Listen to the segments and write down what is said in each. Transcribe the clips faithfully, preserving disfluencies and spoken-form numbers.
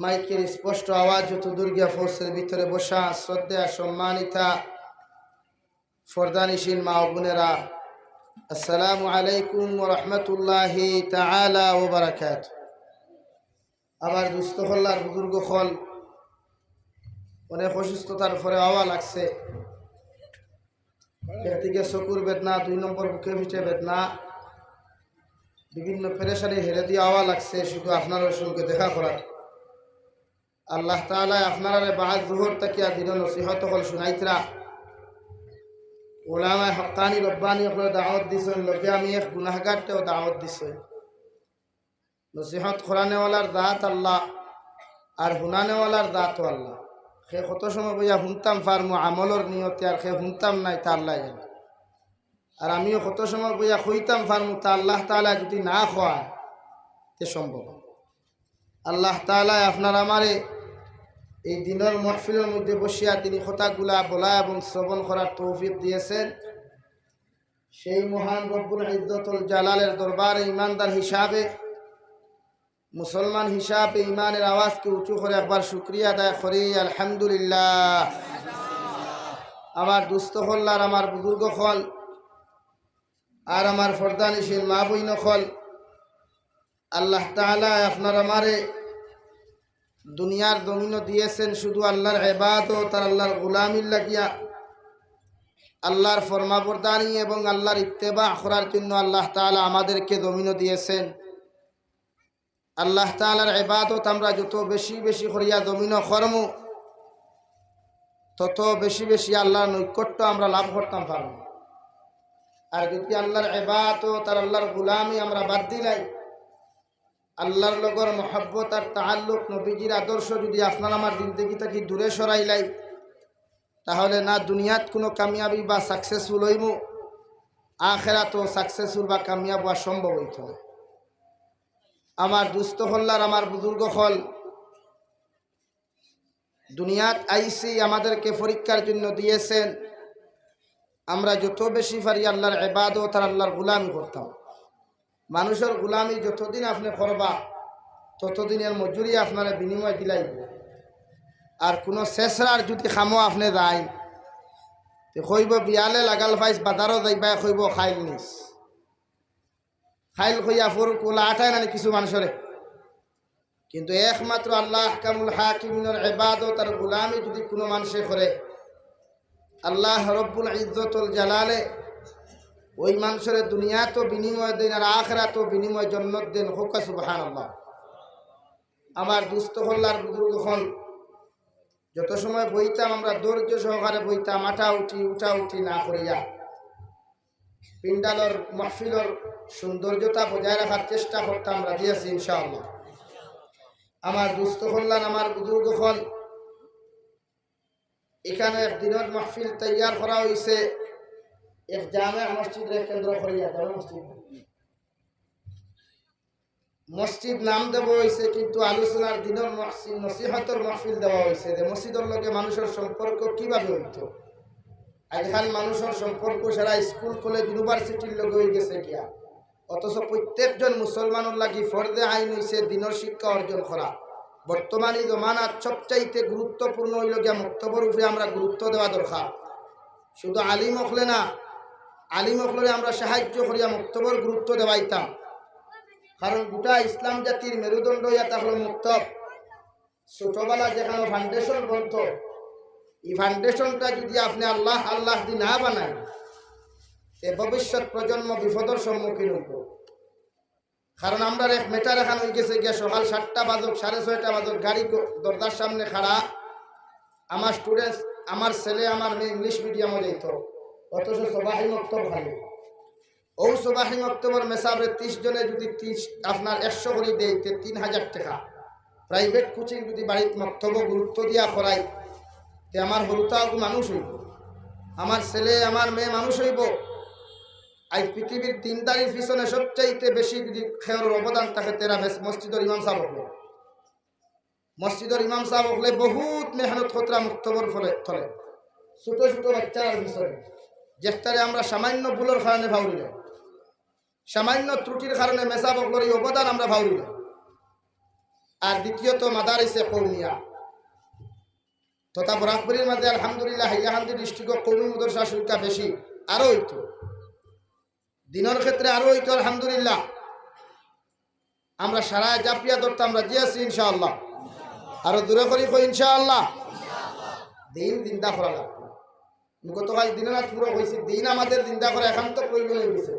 মাইকের স্পষ্ট আওয়াজ যত দূর গিয়া পৌঁছের, ভিতরে বসা শ্রদ্ধা সম্মানিতা পর্দানিশীল মা ও বোনেরা, আসসালামু আলাইকুম ওয়া রাহমাতুল্লাহি তাআলা ওয়া বারাকাতুহু। আমার দুস্থ অকল আর বুজুর্গ অকল, অনেক অসুস্থতার পরে আওয়া লাগছে। একদিকে চকুর বেদনা, দুই নম্বর বুকে পিঠে বেদনা, বিভিন্ন পেরেশানি হেরে দিয়া আওয়া লাগছে শুধু আপনারার সঙ্গে দেখা করার। আল্লাহ তাআলায় আপনারারে বাদ জোহর থাকিয়া দিনর নসিহত অকল শুনাইতরা। উলামায়ে হক্কানি রব্বানি অকলরে দাওয়াত দিছইন, লগে আমি এক গুনাহগাররেও দাওয়াত দিছইন। নসিহত করানেওয়ালার জাত আল্লাহ, আর হুনানেওয়ালার জাতও আল্লাহ। হে কত সময় বইয়া হুনতাম পারমু আমলর নিয়তে, আর হে হুনতাম নায়, তা আল্লায় জানে। আর আমিও কত সময় বইয়া কইতাম পারমু, তা আল্লাহ তাআলায় যুদি না কওয়ায়, তে সম্ভব। আল্লাহ তাআলায় আপনার আমারে এই দিনর মাহফিলর মধ্যে বসিয়া দিনি কথাগুলা বলা এবং শ্রবণ করার তৌফিক দিয়েছেন। সেই মহান রব্বুল ইজ্জতুল জালালের দরবারে ইমানদার হিসাবে, মুসলমান হিসাবে ইমানের আওয়াজকে উঁচু করে একবার শুকরিয়া আদায় করি, আলহামদুলিল্লাহ। আমার দুস্থ অকল আর আমার বুজুর্গ অকল আর আমার পর্দানিশীল মা বইন অকল, আল্লাহ তাআলায় আপনার আমারে দুনিয়ার জমিনো দিয়েছেন শুধু আল্লাহর ইবাদত আর আল্লাহর গোলামির লাগিয়া। আল্লাহর ফরমাবরদারি এবং আল্লাহর ইত্তেবা করার জন্য আল্লাহ তাআলা আমাদেরকে জমিনো দিয়েছেন। আল্লাহ তাআলার ইবাদত আমরা যত বেশি বেশি করিয়া জমিনো করমু, তত বেশি বেশি আল্লাহর নৈকট্য আমরা লাভ করতাম পারমু। আর যুদি আল্লাহর ইবাদত আর আল্লাহর গোলামি আমরা বাদ দিলাই, আল্লাহর লগর মহব্বত আর তাআল্লুক, নবীজির আদর্শ যুদি আপনার আমার জিন্দেগি থাকি দূরে সরাইলাই, তাহলে না দুনিয়াত কুনু কামিয়াবি বা successful অইমু, আখেরাতও successful বা কামিয়াব অওয়া সম্ভব অইতো না। আমার দুস্থ অকল আর আমার বুজুর্গ অকল, দুনিয়াত আইছি, আমাদেরকে পরীক্ষার জন্য দিয়েছেন। আমরা যত বেশি পারি আল্লাহর ইবাদত আর আল্লাহর গোলামি করতাম। মানুষর গোলামি যতদিন আপনে করবা, ততদিন এর মজুরি আপনারে বিনিময় দিলাইবো। আর কুনু ছেছরার যুদি কামো আপনে যাইন, তে কইবো, "বিয়ালে লাগাল পাইছ, বাজারো যাইবায় কইবো, খাইল নিছ।" খাইল কইয়া ফরুক, ওলা আটায় নানি কিছু মানষরে। কিন্তু একমাত্র আল্লাহ আহকামুল হাকিমিনর ইবাদত আর গোলামি যুদি কুনু মানষে করে, আল্লাহ রব্বুল ইজ্জতুল জালালে ওই মানষরে দুনিয়াতও বিনিময় দেন আর আখেরাতও বিনিময় জন্নত দেন। কউক্কা সুবহানাল্লাহ। আমার দুস্থ অকল আর বুজুর্গ অকল, যত সময় বইতাম আমরা ধৈর্য সহকারে বইতাম, আটা উঠি উঠা উঠি না করিয়া। পিন্ডালর মাহফিলর সৌন্দর্যতা বজায় রাখার চেষ্টা করতাম, রাজি আছি ইনশাআল্লাহ। আমার দুস্থ অকল আর আমার বুজুর্গ অকল, এখানে এক দিনর মাহফিল তৈয়ার করা হইছে এক জামে মসজিদরে কেন্দ্র করিয়া, জামে মসজিদ। মসজিদ নাম দেওয়া হইছে, কিন্তু আলোচনার দিনর মসজিদ, নসিহতর মাহফিল দেওয়া হইছে, যে মসজিদর লগে মানুষর সম্পর্ক কিভাবে হইতো। আজকাল মানুষর সম্পর্ক সারা স্কুল, কলেজ, ইউনিভার্সিটির লগে হয়ে গেছে গিয়া, অথচ প্রত্যেকজন মুসলমানর লাগি ফরজে আইন হইছে দিনর শিক্ষা অর্জন করা। বর্তমানে জমানাত সবচাইতে গুরুত্বপূর্ণ হইল গিয়া মক্তবর উপরে আমরা গুরুত্ব দেওয়া দরকার। শুধু আলিম অকলে না, আলিম অকলরে আমরা সাহায্য করিয়া মক্তবর গুরুত্ব দেওয়াইতাম। কারণ গোটা ইসলাম জাতির মেরুদণ্ড ইয়া থাকলো মক্তব। ছোটবেলা যেখানো ফাউন্ডেশন বনতো, এই ফাউন্ডেশনটা যদি আপনে আল্লাহ আল্লাহ দি না বানায়, তে ভবিষ্যৎ প্রজন্ম বিপদর সম্মুখীন হইব। কারণ আমরার এক ম্যাটার এখান হয়ে গেছে গিয়া, সকাল সাতটা বাজক, সাড়ে ছয়টা বাজক, গাড়ি গ-, দরজার সামনে খাড়া, আমার স্টুডেন্টস, আমার ছেলে, আমার মেয়ে ইংলিশ মিডিয়ামো যাইতো, অথচ সবাই মক্তব খালি। ও সবাই মক্তবর মেসাবরে ত্রিশ জনে যদি ত্রিশ, আপনার একশো করে দেয়, তে তিন হাজার টাকা। প্রাইভেট কোচিং যদি বাড়িত মক্তবো গুরুত্ব দিয়া করাই, তে আমার হুরুতাও মানুষ হইব, আমার ছেলে, আমার মেয়ে মানুষ হইব। আজ পৃথিবীর দিনদারির পিছনে সবচাইতে বেশি যদি খেয়াল অবদান থাকে, তেরা বেশ মসজিদর ইমাম সাহেব অকলে। মসজিদর ইমাম সাহেব অকলে বহুত মেহনত করতরা মক্তবর ফলে তলে। ছোট ছোট বাচ্চার পিছনে। যেটারে আমরা সামান্য ভুলর কারণে ফাউরিলে, সামান্য ত্রুটির কারণে মেসাব অকলর এই অবদান আমরা ফাউরিলে। আর দ্বিতীয়ত মাদারিসে কৌমিয়া। তথা বরাকপুরের মাঝে আলহামদুলিল্লাহ, হাইলাকান্দি ডিস্ট্রিক্টও কৌমি মাদ্রাসার সংখ্যা বেশি, আরো অইতো। দিনর ক্ষেত্রে আরো অইতো আলহামদুলিল্লাহ। আমরা সারায় জাপিয়া ধরতাম রাজি আছি ইনশাআল্লাহ। আরো জোরে করি কই ইনশাআল্লাহ। দিন জিন্দা করা লাগবো। গতকাল দিনর রাত পুরো কইছি, দিন আমাদের জিন্দা করা একান্ত প্রয়োজন অই গেছে।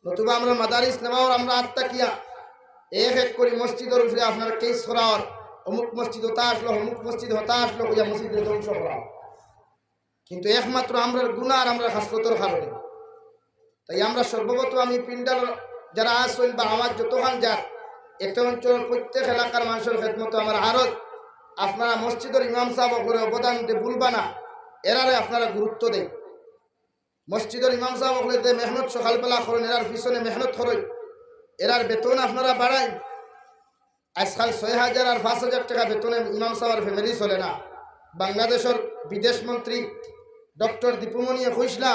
নতুবা আমরা মাদারিস নেওয়ার আমরা আত্মা কিয়া এক এক করি মসজিদর উপরে আপনার কেস করার, অমুক মসজিদ হতা আসলো, অমুক মসজিদ হতা আসলো, কইয়া মসজিদরে ধ্বংস করা। কিন্তু একমাত্র আমরার গুনাহ আর আমরার খাসলতর কারণে। তাই আমরা সর্বপ্রথম আমি পিন্ডাল যারা আছইন বা আমার যতখান যার, এতে অঞ্চলর প্রত্যেক এলাকার মানুষর খেদমতো আমার আরজ, আপনারা মসজিদর ইমাম সাব অকলর অবদান যে ভুলবা না, এরারে আপনারা গুরুত্ব দেইন। মসজিদর ইমাম সাব অকলে যে মেহনত সকালবেলা করইন, এরার পিছনে মেহনত করইন, এরার বেতন আপনারা বাড়াইন। আজকাল ছয় হাজার আর পাঁচ হাজার টেকা বেতনে ইমাম সাবর ফ্যামিলি চলে না। বাংলাদেশর বিদেশ মন্ত্রী ডক্টর দীপুমণিয়ে কইছলা,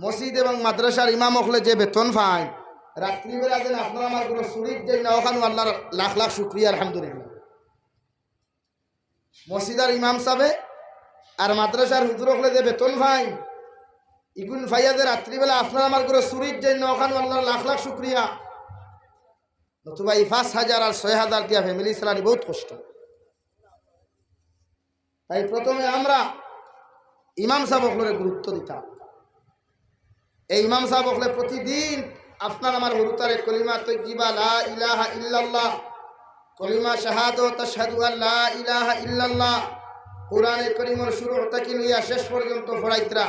মসজিদ এবং মাদ্রাসার ইমাম অকলে যে বেতন পাইন, রাত্রিবেলা যেন আপনারা আমার কোনো চুরির যাইন না, অখানও আল্লাহর লাখ লাখ শুকরিয়া, আলহামদুলিল্লাহ। মসজিদর ইমাম সাবে আর মাদ্রাসার হুজুর অকলে যে বেতন পাইন, ইগুন পাইয়া যে রাত্রিবেলা আপনারা আমার কোনো চুরির যাইন না, অখানও আল্লাহর লাখ লাখ শুকরিয়া। নতুবা এই পাঁচ হাজার আর ছয় হাজার দিয়া ফ্যামিলি চালানি বহুত কষ্ট। তাই প্রথমে আমরা ইমাম সাব অকলরে গুরুত্ব দিতাম। এই ইমাম সাব অকলে প্রতিদিন আপনার আমার হুরুতারে কলিমা তৈয়িবা লা ইলাহা ইল্লাল্লাহ, কলিমা শাহাদত আশহাদু আল্লা ইলাহা ইল্লাল্লাহ, কোরআনে করিমর শুরু থাকি লইয়া শেষ পর্যন্ত পড়াইতরা।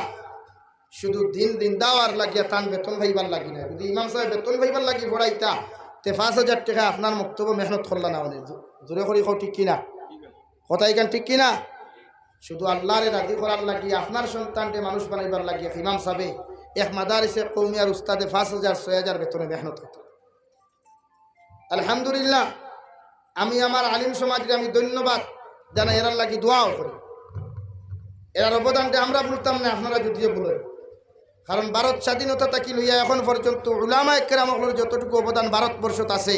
শুধু দিন দিন দাওয়ার লাগিয়া তান বেতন পাইবার লাগি না। যদি ইমাম সাবে বেতন পাইবার লাগি পড়াইতা, তে পাঁচ হাজার টেকা আপনার মক্তবো মেহনত করলা না অনে। জো-, জোরে করি কও, ঠিক কিনা? কথা ইখান ঠিক কিনা? শুধু আল্লাহরে রাজি করার লাগি, আপনার সন্তানরে মানুষ বানাইবার লাগি এক ইমাম সাবে, এক মাদারিসে কৌমিয়ার উস্তাদে পাঁচ হাজার, ছয় হাজার বেতনে মেহনত করতা। আলহামদুলিল্লাহ, আমি আমার আলিম সমাজরে আমি ধন্যবাদ জানাই, এরার লাগি দোয়াও করি। এরার অবদানটা আমরা ভুলতাম না, আপনারা যদিও ভুলেন। কারণ ভারত স্বাধীনতা থাকি লইয়া এখন পর্যন্ত উলামায়ে কেরাম অকলর যতটুকু অবদান ভারতবর্ষত আছে,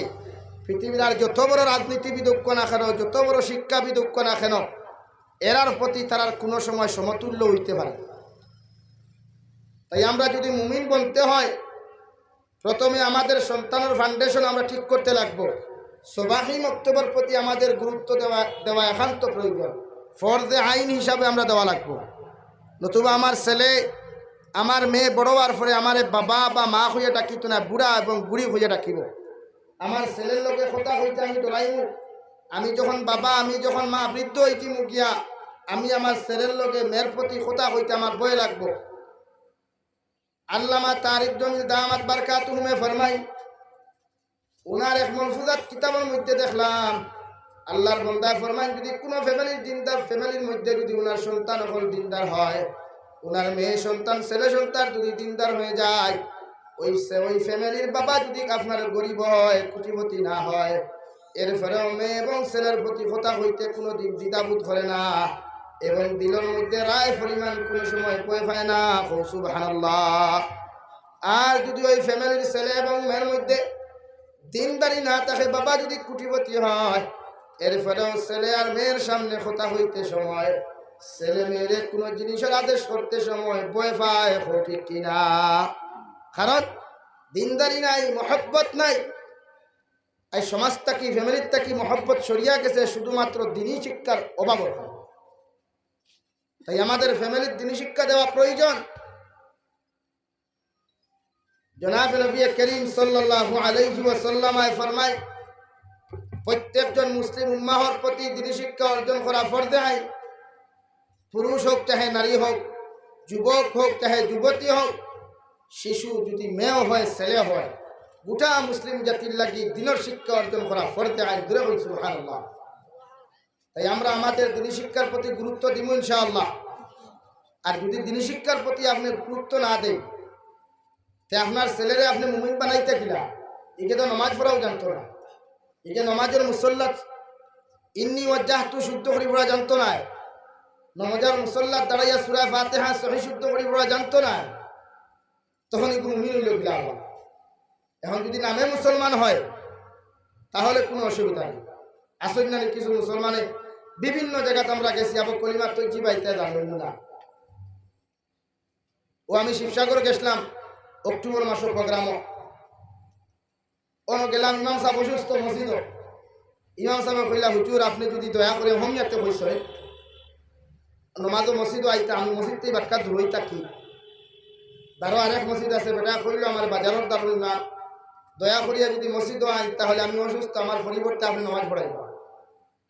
পৃথিবীর আর যত বড় রাজনীতিবিদ অউক না কেন, যত বড় শিক্ষাবিদ অউক না কেন, এরার প্রতি তারার কোনো সময় সমতুল্য অইতে পারে না। তাই আমরা যদি মুমিন বনতে হয়, প্রথমে আমাদের সন্তানর ফাউন্ডেশন আমরা ঠিক করতে লাগবো। সবাহি মক্তবর প্রতি আমাদের গুরুত্ব দেওয়া, দেওয়া একান্ত প্রয়োজন। ফরজে আইন হিসাবে আমরা দেওয়া লাগবো। নতুবা আমার ছেলে, আমার মেয়ে বড় অওয়ার পরে আমারে বাবা বা মা কইয়া ডাকিতো না, বুড়া এবং বুড়ি কইয়া ডাকিবো। আমার ছেলের লগে কথা কইতে আমি ডরাইমু। আমি যখন বাবা, আমি যখন মা বৃদ্ধ অইতিমু গিয়া, আমি আমার ছেলের লগে মেয়ের প্রতি কথা কইতে আমার ভয় লাগবো। আল্লামা তারিক জমিল দামাত বারকাতুহুমে ফরমাইন, উনার এক মলফুজাত কিতাবর মধ্যে দেখলাম, আল্লাহর বন্দায় ফরমাইন, যদি কোনো ফ্যামিলির দিনদার ফ্যামিলির মধ্যে যদি উনার সন্তান অকল দিনদার হয়, উনার মেয়ে সন্তান, ছেলে সন্তান যদি দিনদার হয়ে যায়, ওই সে-, ওই ফ্যামিলির বাবা যদি আপনার গরিব হয়, কোটিপতি না হয়, এরপরেও মেয়ে এবং ছেলের প্রতি কথা কইতে কোনোদিন দ্বিধাবোধ করে না এবং দিলর মধ্যে রায় পরিমাণ কোনো সময় ভয় পায় না। কও সুবহানাল্লাহ। আর যদি ওই ফ্যামিলির ছেলে এবং মেয়ের মধ্যে দিনদারি না থাকে, বাবা যদি কোটিপতি হয়, এরপরেও ছেলে আর মেয়ের সামনে কথা কইতে সময়, ছেলে মেয়েরে কোনো জিনিসের আদেশ করতে সময় ভয় পায়। কও ঠিক কিনা? কারণ দিনদারি নাই, মহব্বত নাই। এই সমাজ থাকি, ফ্যামিলির থাকি মহব্বত সরিয়া গেছে শুধুমাত্র দিনী শিক্ষার অভাবর কারণে। তাই আমাদের ফ্যামিলির দিনী শিক্ষা দেওয়া প্রয়োজন। জনাব নবী করিম সাল্লাল্লাহু আলাইহি ওয়াসাল্লাম আয় ফরমায়, প্রত্যেকজন মুসলিম উম্মাহর প্রতি দিনী শিক্ষা অর্জন করা ফরজে আইন। পুরুষ হোক চাহে নারী হোক, যুবক হোক চাহে যুবতী হোক, শিশু যদি মেয়েও হয়, ছেলে হয়, গোটা মুসলিম জাতির লাগি দিনর শিক্ষা অর্জন করা ফরজে আইন। জোরে বলুন সুবহানাল্লাহ। তাই আমরা আমাদের দিনী শিক্ষার প্রতি গুরুত্ব দিব ইনশাআল্লাহ। আর যদি দিনী শিক্ষার প্রতি আপনি গুরুত্ব না দেন, তে আপনার ছেলেরে আপনি মুমিন বানাইতা কিলা? ইগে তো নমাজ পড়াও জানতো না, ইগে নমাজর মুসল্লাত ইন্নি ওয়াজ্জাহতু শুদ্ধ করি পড়া জানতো না, নমাজর মুসল্লাত দাঁড়াইয়া সূরা ফাতিহা সহি শুদ্ধ করি পড়া জানতো না, তখন ইগু মুমিন অইল কিলা আবার? এখন যদি নামে মুসলমান হয়, তাহলে কোনো অসুবিধা নেই। আছইন না নি কিছু মুসলমানে? বিভিন্ন জাগাত আমরা গেছি, আবার কলিমা তৈজিবা ইতা জানইন না। ও আমি শিবসাগর গেছিলাম অক্টোবর মাসো প্রোগ্রামো। অনো গেলাম, ইমাম সাব অসুস্থ মসজিদো। ইমাম সাবে কইলা, "হুজুর, আপনে যুদি দয়া করি হমিয়াতে কইছইন, নমাজো মসজিদো আইতা, আমি মসজিদ থাকি বাক্কা দূরই থাকি। দারো আরেক মসজিদ আছে, বেটা কইলো আমার বাজারর দারো না, দয়া করিয়া যুদি মসজিদো আইন, তাহলে আমি অসুস্থ, আমার পরিবর্তে আপনে নমাজ পড়াইবা।"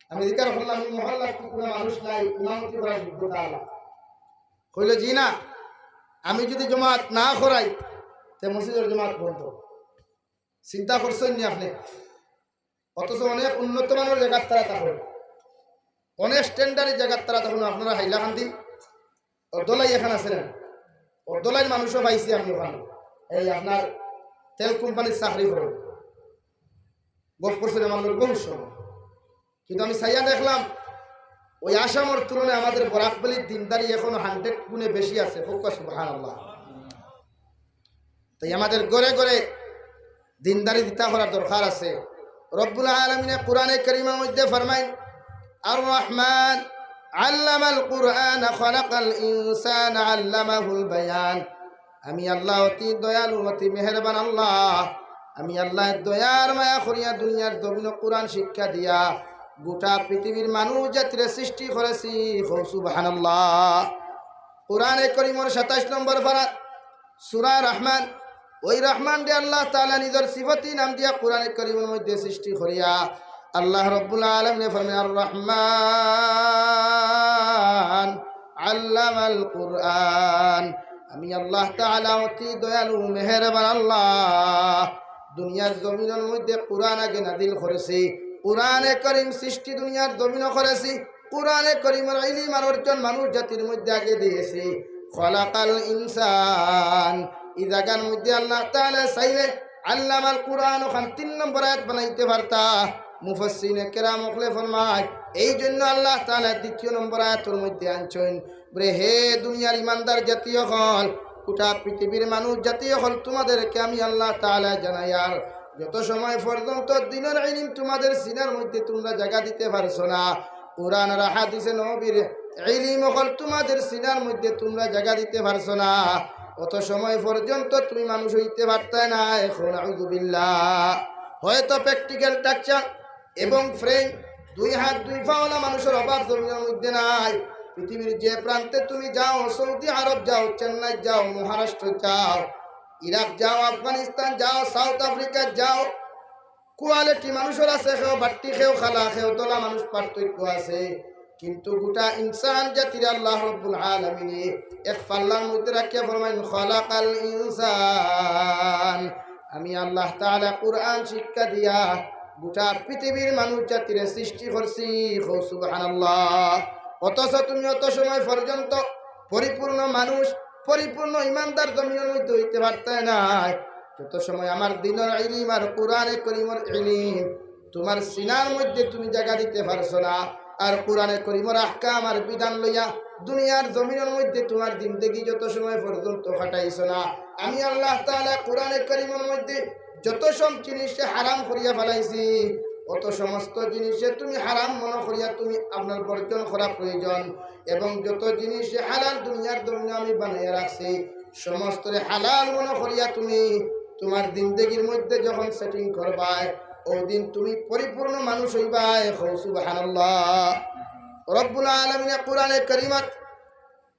আমি জিকার করলাম, "এই মহল্লাত কুনু মানুষ নাই, ইমামতি করার যোগ্যতা আলা?" কইলো, "জি না, আমি যুদি জমাত না করাই, তে মসজিদর জমাত বন্ধ।" চিন্তা করছইন নি আপনে? অথচ অনেক উন্নত মানর জাগাত তারা থাকইন, অনেক স্ট্যান্ডার্ডি জাগাত তারা থাকইন। আপনারা হাইলাকান্দি অর্ধলাই এখান আছে না, অর্ধলাইর মানুষও পাইছি আমি ওখানো। এই আপনার তেল কোম্পানির চাকরি করইন, গফ করছইন আমার লগে বহুত সময়। কিন্তু আমি চাইয়া দেখলাম, ওই আসামর তুলনায় আমাদের বরাক ভ্যালির দিনদারি এখনো হান্ড্রেড গুণে বেশি আছে। কউক্কা সুবহানাল্লাহ। তাই আমাদের ঘরে ঘরে দিনদারি দিতা করার দরকার আছে। রব্বুল আলামিনে কোরআনে কারীমর মধ্যে ফরমাইন, "আর রহমান আল্লামাল কুরআন খালাকাল ইনসান আল্লামাহুল বায়ান।" আমি আল্লাহ অতি দয়ালু, অতি মেহেরবান আল্লাহ। আমি আল্লাহ দয়ার মায়া করিয়া দুনিয়ার জমিনো কোরআন শিক্ষা দিয়া গোটা পৃথিবীর মানুষ জাতিরে সৃষ্টি করেছি। কও সুবহানাল্লাহ। কোরআনে করিমর সাতাইশ নম্বর পারা, সূরা রহমান, ওই রহমানরে আল্লাহ তাআলা নিজর সিফতি নাম দিয়া কোরআনে করিমর মধ্যে সৃষ্টি করিয়া আল্লাহ রব্বুল আলামিনে ফরমাইন, "আর রহমান আল্লামাল কুরআন।" আমি আল্লাহ তাআলা অতি দয়ালু, মেহেরবান আল্লাহ। দুনিয়ার জমিনর মধ্যে কোরআন আগে নাজিল করেছি। কোরআনে করিম সৃষ্টি দুনিয়ার জমিনো করেছি। কোরআনে করিমর ইলিম আর অর্জন মানুষ জাতির মধ্যে আগে দিয়েছি। খলাকাল ইনসান, ই জাগার মধ্যে আল্লাহ তাআলা চাইলে আল্লামাল কুরআন ওখান তিন নম্বর আয়াত বানাইতে পারতা। মুফাসসিরিনে কেরাম অকলে ফরমায়, এই জন্য আল্লাহ তাআলা দ্বিতীয় নম্বর আয়াতর মধ্যে আনছইন, বলে, "হে দুনিয়ার ইমানদার জাতি অকল, গোটা পৃথিবীর মানুষ জাতি অকল, তোমাদেরকে আমি আল্লাহ তাআলা জানাইয়ার, যত সময় পর্যন্ত দ্বীনর ইলিম তোমাদের সিনার মধ্যে তোমরা জাগা দিতে পারছো না, কোরআন আর হাদিসে নবীর ইলিম অকল তোমাদের সিনার মধ্যে তোমরা জাগা দিতে পারছো না, অত সময় পর্যন্ত তুমি মানুষ অইতে পারতায় না।" এখন আউযুবিল্লাহ। হয়তো প্র্যাকটিক্যাল টাকশা এবং ফ্রেম, দুই হাত দুই পাওয়ালা মানুষর অভাব জমিনর মধ্যে নাই। পৃথিবীর যে প্রান্তে তুমি যাও, সৌদি আরব যাও, চেন্নাই যাও, মহারাষ্ট্র যাও, ইরাক যাও, আফগানিস্তান যাও, সাউথ আফ্রিকা যাও, কোয়ালিটি মানুষর আছে, কেউ বাট্টি, কেউ কালা, কেউ ধলা মানুষ, পার্থক্য আছে। কিন্তু গোটা ইনসান জাতিরে আল্লাহ রব্বুল আলামিনে এক পাল্লার মধ্যে রাখিয়া ফরমাইন, "খলাকাল ইনসান।" আমি আল্লাহ তাআলা কোরআন শিক্ষা দিয়া গোটা পৃথিবীর মানুষ জাতিরে সৃষ্টি করছি। কও সুবহানাল্লাহ। অথচ তুমি অত সময় পর্যন্ত পরিপূর্ণ মানুষ, পরিপূর্ণ ইমানদার জমিনর মধ্যে অইতে পারতায় নায়, যত সময় আমার দ্বীনর ইলিম আর কোরআনে করিমর ইলিম তোমার সিনার মধ্যে তুমি জাগা দিতে পারছো না, আর কোরআনে করিমর আহকাম আর বিধান লইয়া দুনিয়ার জমিনর মধ্যে তোমার জিন্দেগি যত সময় পর্যন্ত কাটাইছো না, আমি আল্লাহ তাআলা কোরআনে করিমর মধ্যে যত সব জিনিসে হারাম করিয়া ফালাইছি, অত সমস্ত জিনিসে তুমি হারাম মনো করিয়া তুমি আপনার বর্জন করা প্রয়োজন, এবং যত জিনিসে হালাল দুনিয়ার জমিনো আমি বানাইয়া রাখছি, সমস্তরে হালাল মনো করিয়া তুমি তোমার জিন্দেগির মধ্যে যখন সেটিং করবায়, ওই দিন তুমি পরিপূর্ণ মানুষ অইবায়। কও সুবহানাল্লাহ। রব্বুল আলামিনে কোরআনে করিমর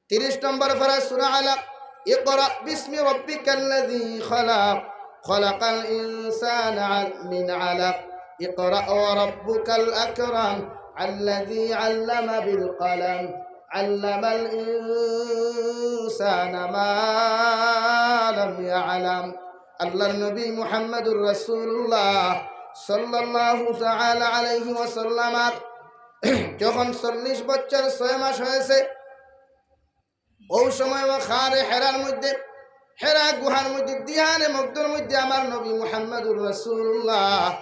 তিরিশ নম্বর পারা সূরা আলাক, "ইকরা বিসমি রাব্বিকাল্লাযী খালাক, খালাকাল ইনসানা মিন আলাক, ইকরা ওয়া রাব্বুকাল আকরাম, আল্লাযী আল্লামা বিল কলম, আল্লামাল ইনসানা মা লাম ইয়ালাম।" আল্লাহর নবী মুহাম্মাদুর রাসূলুল্লাহ সাল্লাল্লাহু তাআলা আলাইহি ওয়াসাল্লামর যখন চল্লিশ বছর ছয় মাস হয়েছে, ওই সময় ও গারে হেরার মধ্যে, হেরা গুহার মধ্যে, দিহানে মকদুর মধ্যে আমার নবী মুহাম্মাদুর রাসূলুল্লাহ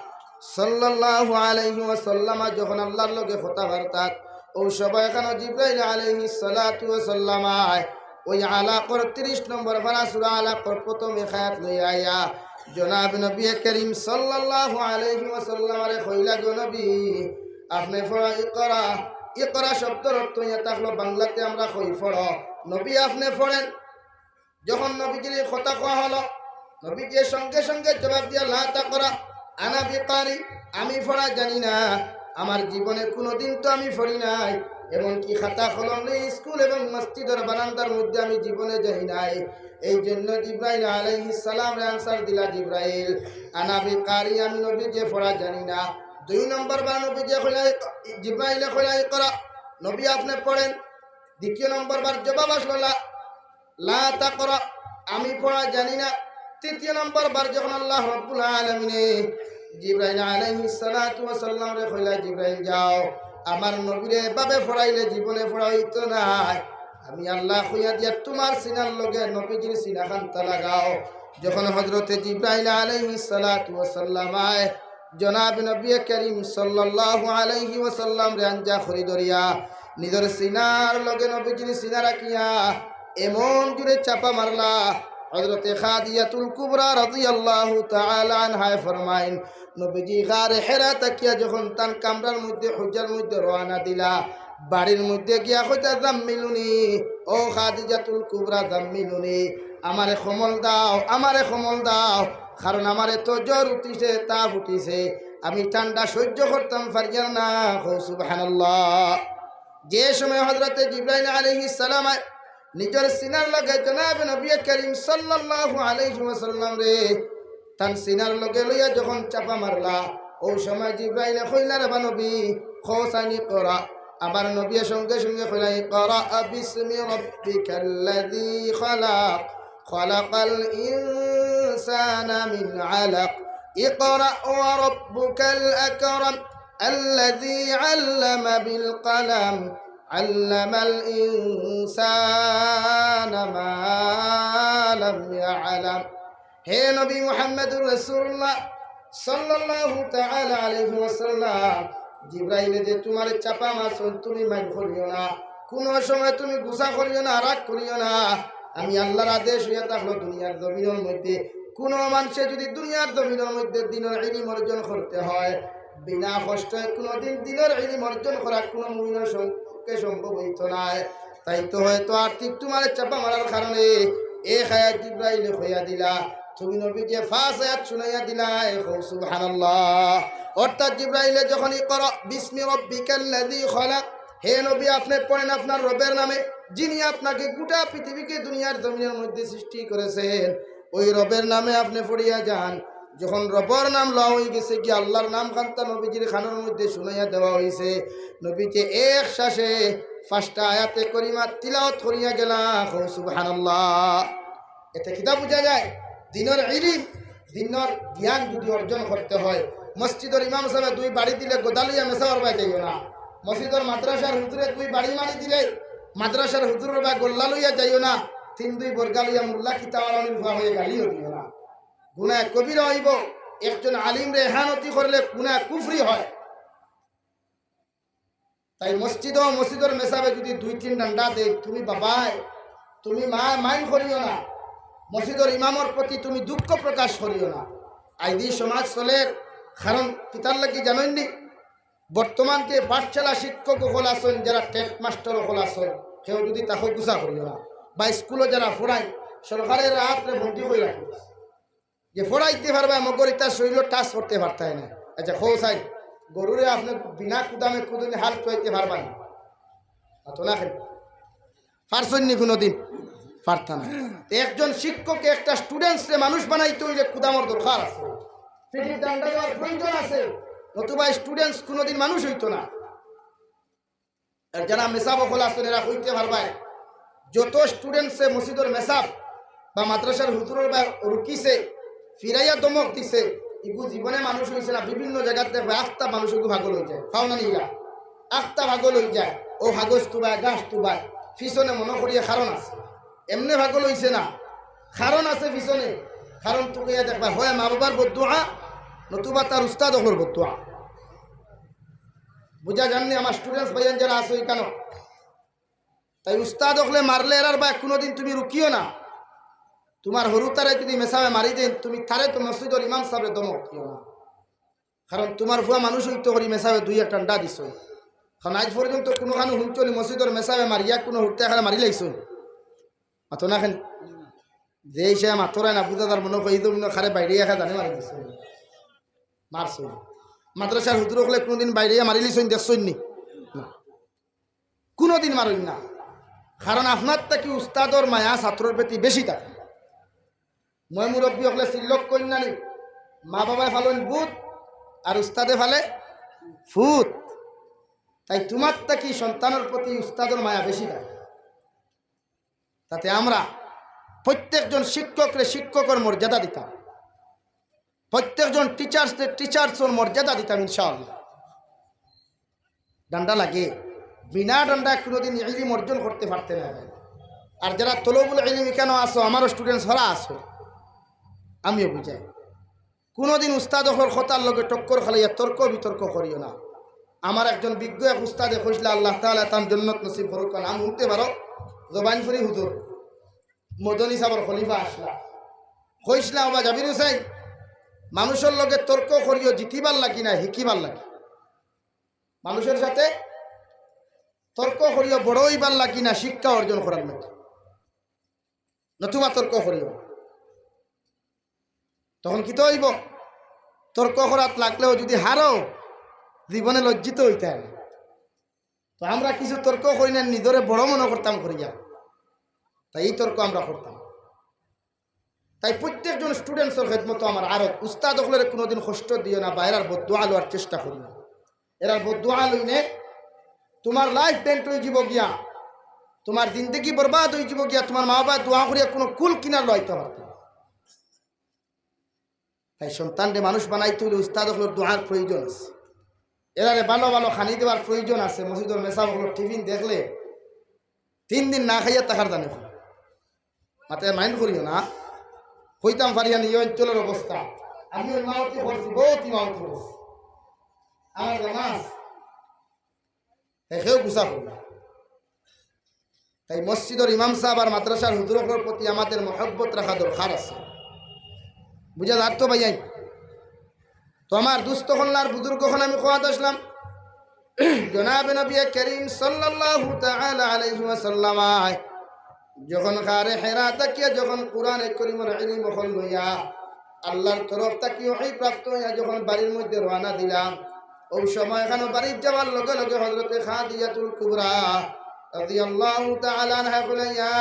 সাল্লাল্লাহু আলাইহি ওয়াসাল্লাম যখন আল্লাহর লগে কথাবার্তা, ওই সময়খানো জিব্রাইল আলাইহিস সালাতু ওয়াসাল্লাম আয়, ওই আলাকর তিরিশ নম্বর পারা সূরা আলাকর প্রথম এক আয়াত লইয়া আইয়া জনাব নবী করিম সাল্লাল্লাহু আলাইহি ওয়াসাল্লামরে কইলা, "গো নবী, আপনে পড়া ইকরা। ইকরা শব্দর অর্থ ইয়া থাকলো বাংলাতে আমরা কই পড়ো। নবী আপনে পড়েন। যখন নবীজির এই কথা কওয়া হলো, নবীজিয়ে সঙ্গে সঙ্গে জবাব দিয়া, "লা তাকরা, আনা বিকারি, আমি পড়া জানি না, আমার জীবনে কুনুদিন তো আমি পড়ি নাই, এমনকি খাতা কলম লইয়া স্কুল এবং মসজিদর বারান্দার মধ্যে আমি জীবনে যাই নাই।" এই জন্য জিব্রাইল আলাইহিস সালামরে আনসার দিলা, "জিব্রাইল, আনা বিকারি, আমি নবীজিয়ে পড়া জানি না।" দুই নম্বর বার নবীজিয়ে কইলা, জিব্রাইলে কইলা, "ইকরা, নবী আপনে পড়েন।" দ্বিতীয় নম্বর বার জবাব আসলো, "লা, লা তাকরা, আমি পড়া জানি না।" তৃতীয় নম্বর বার যখন আল্লাহ রাব্বুল আলামিনে জিব্রাইল আলাইহিস সালাতু ওয়াস সালামরে কইলা, "জিব্রাইল যাও, আমার নবীরে এভাবে পড়াইলে জীবনে পড়া অইতো নায়। আমি আল্লাহ কইয়া দিয়া তুমার সিনার লগে নবীজির সিনা খান্তা লাগাও।" যখন হযরতে জিব্রাইল আলাইহিস সালাতু ওয়াস সালাম আয়, জনাব নবী করিম সাল্লাল্লাহু আলাইহি ওয়াসাল্লামরে আঞ্জা করি ধরিয়া নিজর সিনার লগে নবীজির সিনা রাখিয়া এমন জোরে চাপা মারলা, হযরতে খাদিজাতুল কুবরা রাদিয়াল্লাহু তাআলা আনহায় ফরমাইন, নবীজি গারে হেরা থাকিয়া যখন তান কামরার মধ্যে, হুজরার মধ্যে রওয়ানা দিলা, বাড়ির মধ্যে গিয়া কইতা, "জাম্মিলুনি, ও খাদিজাতুল কুবরা, জাম্মিলুনি, আমারে কম্বল দাও, আমারে কম্বল দাও, কারণ আমার এত জ্বর উঠিছে, তাপ উঠিছে, আমি ঠান্ডা সহ্য করতাম পারিয়ার না।" কও সুবহানাল্লাহ। যে সময় হযরতে জিব্রাইল আলাইহিস সালাম নিজর সিনার লগে জনাব নবী করিম সাল্লাল্লাহু আলাইহি ওয়াসাল্লামরে তান সিনার লগে লইয়া যখন চাপা মারলা, অউ সময় জিব্রাইলে কইলা, "রে বা নবী, কও চাইন ইকরা।" আমার নবী সঙ্গে সঙ্গে কইলা, "ইকরা বিসমি রাব্বিকাল্লাযী খালাক, খালাকাল ইনসানা মিন আলাক, ইকরা ওয়া রাব্বুকাল আকরাম, আল্লাযী আল্লামা বিল কলম, আল্লামাল ইনসানা মা লাম ইয়ালাম।" হে নবী মুহাম্মদুর রাসূলুল্লাহ সাল্লাল্লাহু তাআলা আলাইহি ওয়াসাল্লাম, জিব্রাইলে যে তুমারে চাপা মারছইন, তুমি মাইন্ড করিও না, কুনু সময় তুমি গুসা করিও না, রাগ করিও না। আমি আল্লাহর আদেশ অইয়া থাকলো দুনিয়ার জমিনর মধ্যে কুনু মানষে যুদি দুনিয়ার জমিনর মধ্যে দ্বীনর ইলিম অর্জন করতে হয়, বিনা কষ্টে কুনুদিন দ্বীনর ইলিম অর্জন করা কুনু মুমিনর পক্ষে সম্ভব অইতো নায়। তাই তো হয়তো আর্থিক তুমারে চাপা মারার কারণে এক আয়াত জিব্রাইলে কইয়া দিলা, তুমি নবীকে পাঁচ আয়াত শুনাইয়া দিলায়, কও সুবহানাল্লাহ। অর্থাৎ জিব্রাইলে যখন ইকরা বিসমি রাব্বিকাল্লাযী খালাক, হে নবী, আপনে পড়েন আপনার রবের নামে, যিনি আপনাকে গোটা পৃথিবীকে দুনিয়ার জমিনর মধ্যে সৃষ্টি করেছেন, ওই রবের নামে আপনে পড়িয়া যান। যখন রবর নাম লওয়া অইগেছে গি, আল্লাহর নাম খান্তা নবীজির কানর মধ্যে শুনাইয়া দেওয়া অইছে, নবীতে এক শ্বাসে পাঁচটা আয়াতে করিমা তিলাওয়াত করিয়া গেলা। কও সুবহানাল্লাহ। এতে কিতা বুঝা যায়? দ্বীনর ইলিম, দ্বীনর জ্ঞান যুদি অর্জন করতে হয়, মসজিদর ইমাম সাবে দুই বাড়ি দিলে গদা লইয়া মেসাবর বায় যাইও না। মসজিদর মাদ্রাসার হুজুরে দুই বাড়ি মারি দিলে মাদ্রাসার হুজুরর বায় গল্লা লইয়া যাইও না। তিন দুই বর্গা লইয়া মোল্লা কিতা মারানির ফুয়া অইয়া গালিও দিও না। গুনাহ কবিরা অইবো। একজন আলিমরে এহানতি করলে গুনাহ কুফরি হয়। তাই মসজিদো, মসজিদর মেসাবে যুদি দুই তিন ডান্ডা দেয়, তুমি বাবায়, তুমি মা, মাইন্ড করিও না। মসজিদর ইমামর প্রতি তুমি দুঃখ প্রকাশ করিও না। আইজ ই সমাজ চলের কারণ কিতার লাগি জানইননি? বর্তমান যে পাঠশালা শিক্ষক অকল আছইন, যারা টেট মাস্টার অকল আছইন, কেউ যুদি তাকে গুসা করিও না। বা স্কুলো যারা পড়াইন, সরকারে এরারে বন্দি করি রাখে। যে পড়াইতে পারবায়, মগর ইতা শরীলো টাচ করতে পারতায় না। আচ্ছা, কও চাইন, গরুরে আপনে বিনা কুদামে কুদুনি হাল চুয়াইতে পারবা নি? অত না কেন? পারছইন নি কুনুদিন? পারতা না। তে একজন শিক্ষকে একটা স্টুডেন্টসরে মানুষ বানাইতে অইলে কুদামর দরকার আছে, পিঠির ডান্ডা দেওয়ার প্রয়োজন আছে, নতুবা স্টুডেন্টস কুনুদিন মানুষ অইতো না। আর যারা মেসাব অকল আছইন, এরা কইতে পারবায়, যত স্টুডেন্টসে মসজিদর মেসাব বা মাদ্রাসার হুজুরর বায় রুকিছে, ফিরাইয়া ধমক দিছে, ইগু জীবনে মানুষ অইছে না। বিভিন্ন জাগাত দেখবায় আখতা মানুষ ইগু পাগল অইযায়, পাও না নি ইলা? আখতা পাগল অইযায়, অউ কাগজ তুবায়, গাছ তুবায়, পিছনে মনো করিয়া কারণ আছে। এমনে পাগল অইছে না, কারণ আছে পিছনে। কারণ তুকাইয়া দেখবায়, হয় মা বাবার বদদোয়া, নতুবা তার উস্তাদ অকলর বদদোয়া। বুঝা যার নি আমার স্টুডেন্টস ভাইয়াইন যারা আছো ইখানো? তাই উস্তাদ অকলে মারলে এরার বায় কুনুদিন তুমি রুকিও না। তুমার হুরুতারে যুদি মেসাবে মারি দেইন, তুমি তারে তো মসজিদর ইমাম সাবরে ধমক দিও না। কারণ তুমার ফুয়া মানুষ অইতো করি মেসাবে দুই এক ডান্ডা দিছইন। কারণ আইজ পর্যন্ত কুনুখানো হুনছো নি মসজিদর মেসাবে মারিয়া কুনু হুরুতায় খারে মারি লাইছইন? মাতো না কেনে? যে হিসাবে মাতরায় না বুঝা যার মনো কয়, এই জন্য খারে বাইড়াইয়া জানে মারি দিছইন, মারছইন। মাদ্রাসার হুজুর অকলে কুনুদিন বাইড়াইয়া মারি লাইছইন দেখছইন নি? না, কুনুদিন মারইন না। কারণ আপনার থাকি উস্তাদর মায়া ছাত্রর প্রতি বেশি থাকে। ময় মুরব্বি অকলে সিল্লক কইন না নি, মা বাবায় ফালইন ভূত আর উস্তাদে ফালে ফুত। তাই তুমার থাকি সন্তানর প্রতি উস্তাদর মায়া বেশি থাকে। তাতে আমরা প্রত্যেকজন শিক্ষকরে শিক্ষকর মর্যাদা দিতাম, প্রত্যেকজন টিচার্সরে টিচার্সর মর্যাদা দিতাম ইনশাআল্লাহ। ডান্ডা লাগে, বিনা ডান্ডা কুনুদিন ইলিম অর্জন করতে পারতে না। আর যারা তলবুল ইলিম ইখানো আছো, আমারও স্টুডেন্টস যারা আছো, আমিও বুঝাই, কুনুদিন উস্তাদ অকলর কথার লগে টক্কর খালাইয়া তর্ক বিতর্ক করিও না। আমার একজন বিজ্ঞ এক উস্তাদে কইছলা, আল্লাহ তাআলা তান জন্নত নসিব করুক, নাম হুনতে পারো, জবাইনপুরি হুজুর, মদনী সাবর খলিফা আছলা, কইছলা, "ওবা জাবির হুসাইন, মানুষর লগে তর্ক করিও জিতিবার লাগি না, হিকিবার লাগি।" মানুষর সাথে তর্ক করিও বড় অইবার লাগি না, শিক্ষা অর্জন করার লাগি। নতুবা তর্ক করিও। তখন কিতা অইবো? তর্ক করাত লাগলেও যুদি হারো, জীবনে লজ্জিত অইতায় না। তো আমরা কিছু তর্ক করি না, নিজরে বড় মনো করতাম করিয়া, তাই এই তর্ক আমরা করতাম। তাই প্রত্যেকজন স্টুডেন্টসর খেদমতো আমার আরো উস্তাদ অকলরে কুনুদিন কষ্ট দিও না, বা এরার বদদোয়া লওয়ার চেষ্টা করিও না। এরার বদদোয়া লইলে তুমার লাইফ ডেন্ট অইযিবো গিয়া, তুমার জিন্দেগি বরবাদ অইযিবো গিয়া, তুমার মা বাবায় দোয়া করিয়া কুনু কুল কিনার লইতা পারতা না। তাই সন্তানরে মানুষ বানাইতে অইলে উস্তাদ অকলর দোয়ার প্রয়োজন আছে, এরারে ভালা ভালা খানি দেওয়ার প্রয়োজন আছে। মসজিদর মেসাব অকলর টিফিন দেখলে তিন দিন না খাইয়া থাকার জানে। মাতে মাইন্ড করিও না, কইতাম পারিয়া নি ই অঞ্চলর অবস্থা। আমি ইমামতি করছি, বউত ইমামতি করছি, আমার জানা আছে। হে কেউ গুছা করি না। তাই মসজিদর ইমাম সাব আর মাদ্রাসার হুজুর অকলর প্রতি আমাদের মহব্বত রাখা দরকার আছে। বুঝা যার তো ভাইয়াইন? তো আমার দুস্ত অকল আর বুজুর্গ অকল, আমি কওয়াত আছলাম, জনাবে নবী করিম সাল্লাল্লাহু তাআলা আলাইহি ওয়াসাল্লাম যখন গারে হেরা থাকিয়া যখন কোরআনে করিমর ইলিম অকল লইয়া আল্লাহর তরফ থাকি ওহী প্রাপ্ত অইয়া যখন বাড়ির মধ্যে রওয়ানা দিলা, অউ সময় খানো বাড়িত যাওয়ার লগে লগে হযরতে খাদিজাতুল কুবরা রাদিয়াল্লাহু তাআলা আনহা কইলা, "ইয়া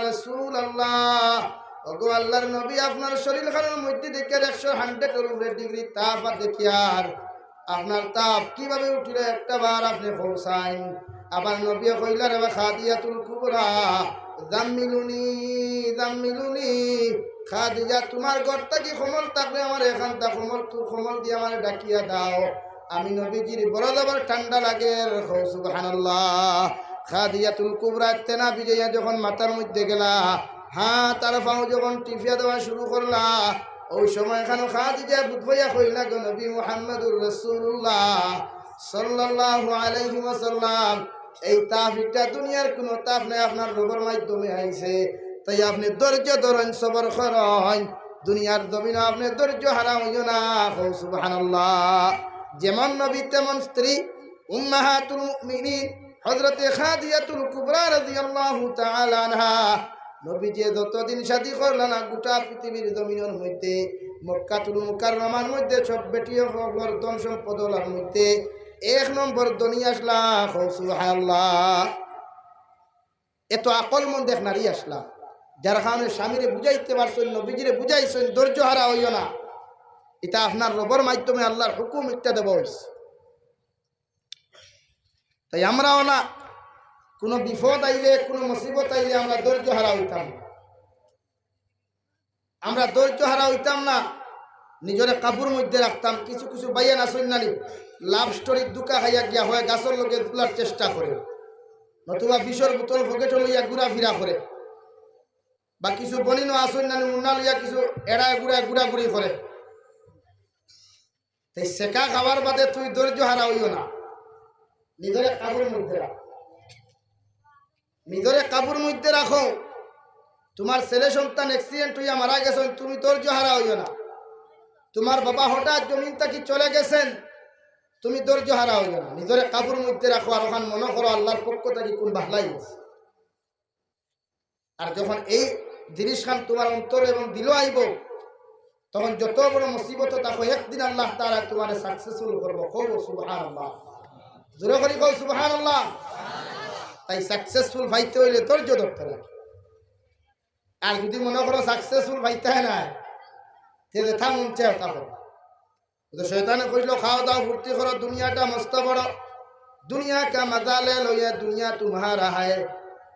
রাসূলুল্লাহ, ওগো আল্লাহর নবী, আপনার শরীর খানোর মধ্যে দেখিয়ার একশো, হান্ড্রেডর উপরে ডিগ্রি তাপ আর দেখিয়ার, আপনার তাপ কিভাবে উঠিল একটা বার আপনে কউক্কা চাইন।" আবার নবীয়ে কইলা, "রে বা খাদিজাতুল কুবরা, জাম্মিলুনি, জাম্মিলুনি।" খাদিজা, তুমার ঘর থাকি কম্বল থাকলে আমারে এখানতা কম্বল, তু কম্বল দি আমারে ঢাকিয়া দাও। আমি নবীজির বড় জবর ঠান্ডা লাগের। কও সুবহানাল্লাহ। খাদিজাতুল কুবরা তেনা ভিজাইয়া যখন মাথার মধ্যে গেলা, হ্যাঁ, তার পাও যখন টিপিয়া দেওয়া শুরু করলা, অউ সময় খানো খাদিজা বুঝ পাইয়া কইলা, "গো নবী মুহাম্মাদুর রাসূলুল্লাহ সাল্লাল্লাহু আলাইহি ওয়াসাল্লাম, এই তাপ ইটা দুনিয়ার কুনু তাপ নায়, আপনার রবর মাধ্যমে আইছে, তাই আপনে ধৈর্য ধরইন, সবর করইন, দুনিয়ার জমিনো আপনে ধৈর্য হারা অইও না।" কও সুবহানাল্লাহ। যেমন নবী তেমন স্ত্রী, উম্মাহাতুল মুমিনিন হযরতে খাদিজাতুল কুবরা রাদিয়াল্লাহু তাআলা আনহা, নবীজিয়ে যতদিন শাদী করলা না, গোটা পৃথিবীর জমিনর মধ্যে, মক্কাতুল মুকাররমার মধ্যে সব বেটি অকলর ধন সম্পদ অলার মধ্যে এক নম্বর ধনী আছলা। কও সুবহানাল্লাহ। এত আকলমন্দ এক নারী আছলা, যার কারণে স্বামীরে বুঝাইতে পারছইন, নবীজিরে বুঝাইছইন, ধৈর্য হারা অইও না, ইটা আপনার রবর মাধ্যমে আল্লাহর হুকুম, ইটা দেওয়া অইছে। তাই আমরা অলা কুনু বিপদ আইলে, কুনু মুসিবত আইলে আমরা ধৈর্য হারা অইতাম না। আমরা ধৈর্য হারা অইতাম না, নিজরে কাবুর মধ্যে রাখতাম। কিছু কিছু ভাইয়াইন আছইন না নি, লাভ স্টোরির ধুকা খাইয়া গিয়া হয় গাছর লগে ঝুলার চেষ্টা করে, নতুবা বিষর বোতল পকেটো লইয়া ঘুরাফিরা করে, বা কিছু বইনও আছইন না নি, উন্না লইয়া কিছু এড়ায় ঘুরায় ঘুরাঘুরি করে। তাই ছেকা খাওয়ার বাদে তুই ধৈর্য হারা অইও না, নিজরে কাবুর মধ্যে রাখ, নিজরে কাবুর মধ্যে রাখো। তুমার ছেলে সন্তান accident অইয়া মারা গেছইন, তুমি ধৈর্য হারা অইও না। তুমার বাবা হঠাৎ জমিন থাকি চলে গেছেন, তুমি ধৈর্য হারা অইও না, নিজরে কাবুর মধ্যে রাখো, আর অখান মনো করো আল্লাহর পক্ষ থাকি কুন বাহলাই আছে। আর যখন এই জিনিসখান তুমার অন্তর এবং দিলো আইবো, তখন যত বড় মুসিবত থাকো, একদিন আল্লাহ তাআলা তুমারে successful করবো। কও সুবহানাল্লাহ, জোরে করি কও সুবহানাল্লাহ। তাই successful পাইতে অইলে ধৈর্য ধরতে লাগে। আর যদি মনো করো successful পাইতায় নায়, তে যেতা মন চায় অতা করো। তো শয়তানে কইলো, "খাও দাও, ফুর্তি করো, দুনিয়াটা মস্ত বড়, দুনিয়া কা মজা লে লো, ইয়ে দুনিয়া তুমহারা হায়।"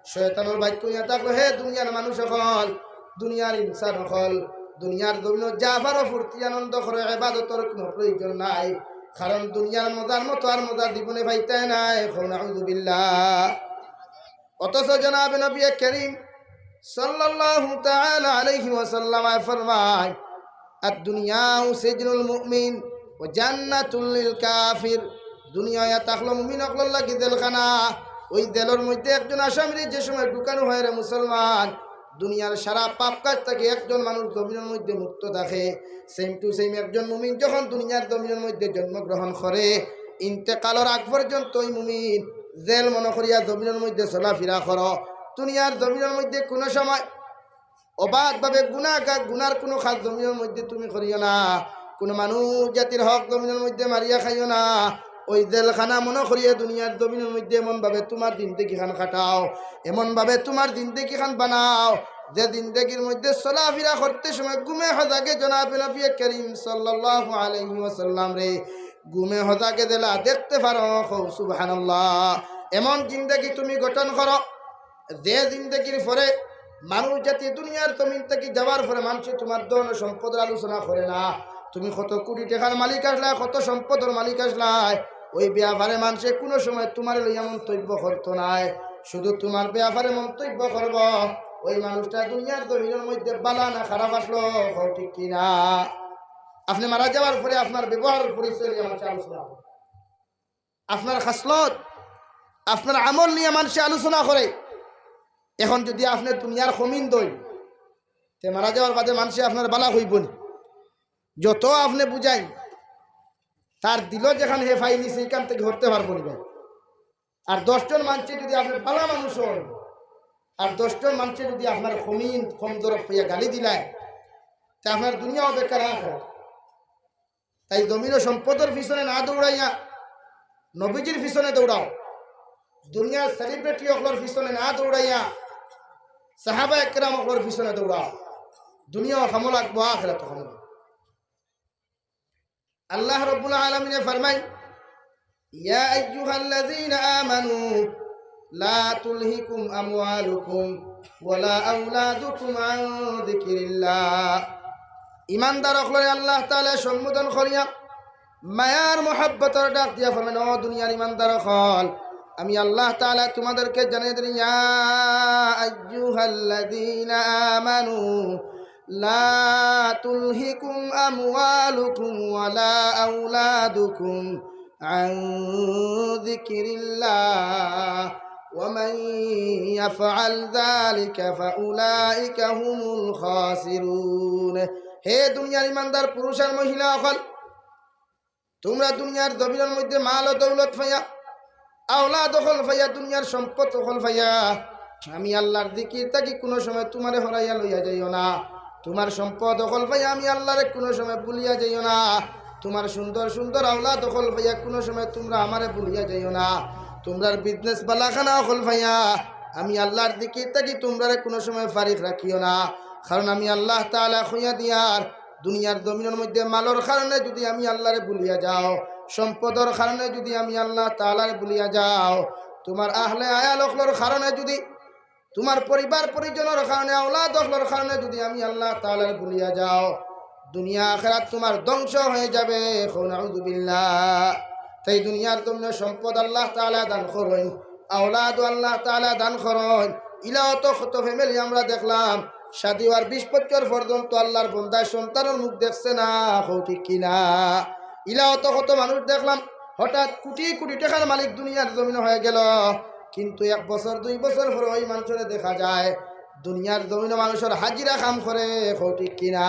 শয়তানর বাক্য ইয়া থাকলো, হে দুনিয়ার মানুষ অকল, দুনিয়ার ইনসান অকল, দুনিয়ার জমিনো যা পারো ফুর্তি আনন্দ করো, ইবাদতর কুনু প্রয়োজন নাই, কারণ দুনিয়ার মজার মতো আর মজা জীবনে পাইতায় নায়। কও নাউজুবিল্লাহ। অথচ জনাবে নবী করিম সাল্লাল্লাহু তাআলা আলাইহি ওয়াসাল্লাম ফরমায়, "আদ-দুনিয়া সিজনুল মুমিন ওয়া জান্নাতুল লিল কাফির।" দুনিয়া ইয়া থাকলো মুমিন অকলর লাগি জেলখানা। ওই জেলর মধ্যে একজন আসামিরে যে সময় ঢুকানো হয় রে মুসলমান, দুনিয়ার সারা পাপ কাজ থাকি একজন মানুষ জমিনর মধ্যে মুক্ত থাকে। Same to same একজন মুমিন যখন দুনিয়ার জমিনর মধ্যে জন্মগ্রহণ করে, ইন্তেকালর আগ পর্যন্ত ওই মুমিন জেল মনো করিয়া জমিনর মধ্যে চলাফিরা করো। দুনিয়ার জমিনর মধ্যে কুনু সময় অবাধভাবে গুনাহ কা-, গুনার কুনু কাজ জমিনর মধ্যে তুমি করিও না। কুনু মানুষ জাতির হক জমিনর মধ্যে মারিয়া খাইও না। ওই জেলখানা মনো করিয়া দুনিয়ার জমিনর মধ্যে এমনভাবে তুমার জিন্দেগিখান কাটাও, এমনভাবে তুমার জিন্দেগিখান বানাও, যে জিন্দেগির মধ্যে চলাফিরা করতে সময় ঘুমে হজাগে জনাবে নবী করিম সাল্লাল্লাহু আলাইহি ওয়াসাল্লামরে ঘুমে হজাগে যেলা দেখতে পারো। কও সুবহানাল্লাহ। এমন জিন্দেগি তুমি গঠন করো, যে জিন্দেগির পরে মানুষ জাতি দুনিয়ার জমিন থাকি যাওয়ার পরে মানষে তুমার ধন সম্পদর আলোচনা করে না, তুমি কত কোটি টেকার মালিক আছলায়, কত সম্পদর মালিক আছলায়, ওই ব্যাপারে মানষে কুনু সময় তুমারে লইয়া মন্তব্য করতো নায়। শুধু তুমার ব্যাপারে মন্তব্য করবো ওই মানুষটা দুনিয়ার জমিনর মধ্যে বালা না খারাপ আছলো। কও ঠিক কি না? আপনে মারা যাওয়ার পরে আপনার ব্যবহারর পরিচয় লইয়া মানষে আলোচনা করে, আপনার খাসলত, আপনার আমল নিয়া মানষে আলোচনা করে। এখন যদি আপনে দুনিয়ার খমিন্দ অইন, তে মারা যাওয়ার বাদে মানষে আপনার বালা কইবো নি? যত আপনে বুঝাইন, তার দিলো যেখান হে পাইলিছে, ইখান থাকি হরতে পারবো নি ভাই। আর দশজন মানষে যদি আপনার বালা মানুষ অইন, আর দশজন মানষে যদি আপনার খমিন্দ, কমজোর পাইয়া গালি দিলায়, তে আপনার দুনিয়াও বেকার, আখেরাত। তাই জমিনো সম্পদর পিছনে না দৌড়াইয়া নবীজির পিছনে দৌড়াও। দুনিয়ার celebrity অকলর পিছনে না দৌড়াইয়া সাহাবা একরাম অকলর পিছনে দৌড়াও। দুনিয়াও কামো লাগবো, আখেরাতও কামো লাগবো। আল্লাহ রাব্বুল আলামিনে ফরমাইন, "ইয়া আইয়ুহাল্লাযীনা আমানু লা তুলহিকুম আমওয়ালুকুম ওয়ালা আওলাদুকুম আন যিকিরিল্লাহ।" ইমানদার অকলরে আল্লাহ তাআলা সম্বোধন করিয়া মায়ার মহব্বতর ডাক দিয়া ফরমাইন, "ও দুনিয়ার ইমানদার অকল, আমি আল্লাহ তাআলা তোমাদেরকে জানিয়ে দিই, ইয়া আইয়ুহাল্লাযীনা আমানু লা তুলহিকুম আমওয়ালুকুম ওয়ালা আওলাদুকুম আন যিকিরিল্লাহ, ওয়া মান ইয়াফআল যালিকা ফাউলাইকা হুমুল খাসিরুন।" হে দুনিয়ার ইমানদার পুরুষ আর মহিলা অকল, তুমরা দুনিয়ার জমিনর মধ্যে মাল ও দৌলত পাইয়া, আওলাদ অকল পাইয়া, দুনিয়ার সম্পদ অকল পাইয়া, আমি আল্লাহর জিকির থাকি কুনু সময় তুমারে হরাইয়া লইয়া যাইও না। তুমার সম্পদ অকল পাইয়া আমি আল্লাহরে কুনু সময় ভুলিয়া যাইও না। তুমার সুন্দর সুন্দর আওলাদ অকল পাইয়া কুনু সময় তুমরা আমারে ভুলিয়া যাইও না। তুমরার business বালাখানা অকল পাইয়া আমি আল্লাহর জিকির থাকি তুমরারে কুনু সময় ফারিগ রাখিও না। কারণ আমি আল্লাহ তাআলা কইয়া দিয়ার, দুনিয়ার জমিনর মধ্যে মালর কারণে যদি আমি আল্লাহরে ভুলিয়া যাও, সম্পদর কারণে যদি আমি আল্লাহ তাআলারে ভুলিয়া যাও, তুমার আহলে আয়াল অকলর কারণে যদি, তুমার পরিবার পরিজনর কারণে, আওলাদ অকলর কারণে যদি আমি আল্লাহ তাআলারে ভুলিয়া যাও, দুনিয়া আখেরাত তুমার ধ্বংস হয়ে যাবে। কও নাউজুবিল্লাহ। তাই দুনিয়ার জমিনো সম্পদ আল্লাহ তাআলা দান করইন, আওলাদও আল্লাহ তাআলা দান করইন। ইলা অত কত family আমরা দেখলাম, শাদী অওয়ার বিশ বছর পর্যন্ত আল্লাহর বন্দায় সন্তানর মুখ দেখছে না, কও ঠিক কি না? ইলা অত কত মানুষ দেখলাম, হঠাৎ কোটি কোটি টেকার মালিক দুনিয়ার জমিনো হয়ে গেল, কিন্তু এক বছর দুই বছর পরে ওই মানষরে দেখা যায় দুনিয়ার জমিনো মানষর হাজিরা কাম করে, কও ঠিক কি না?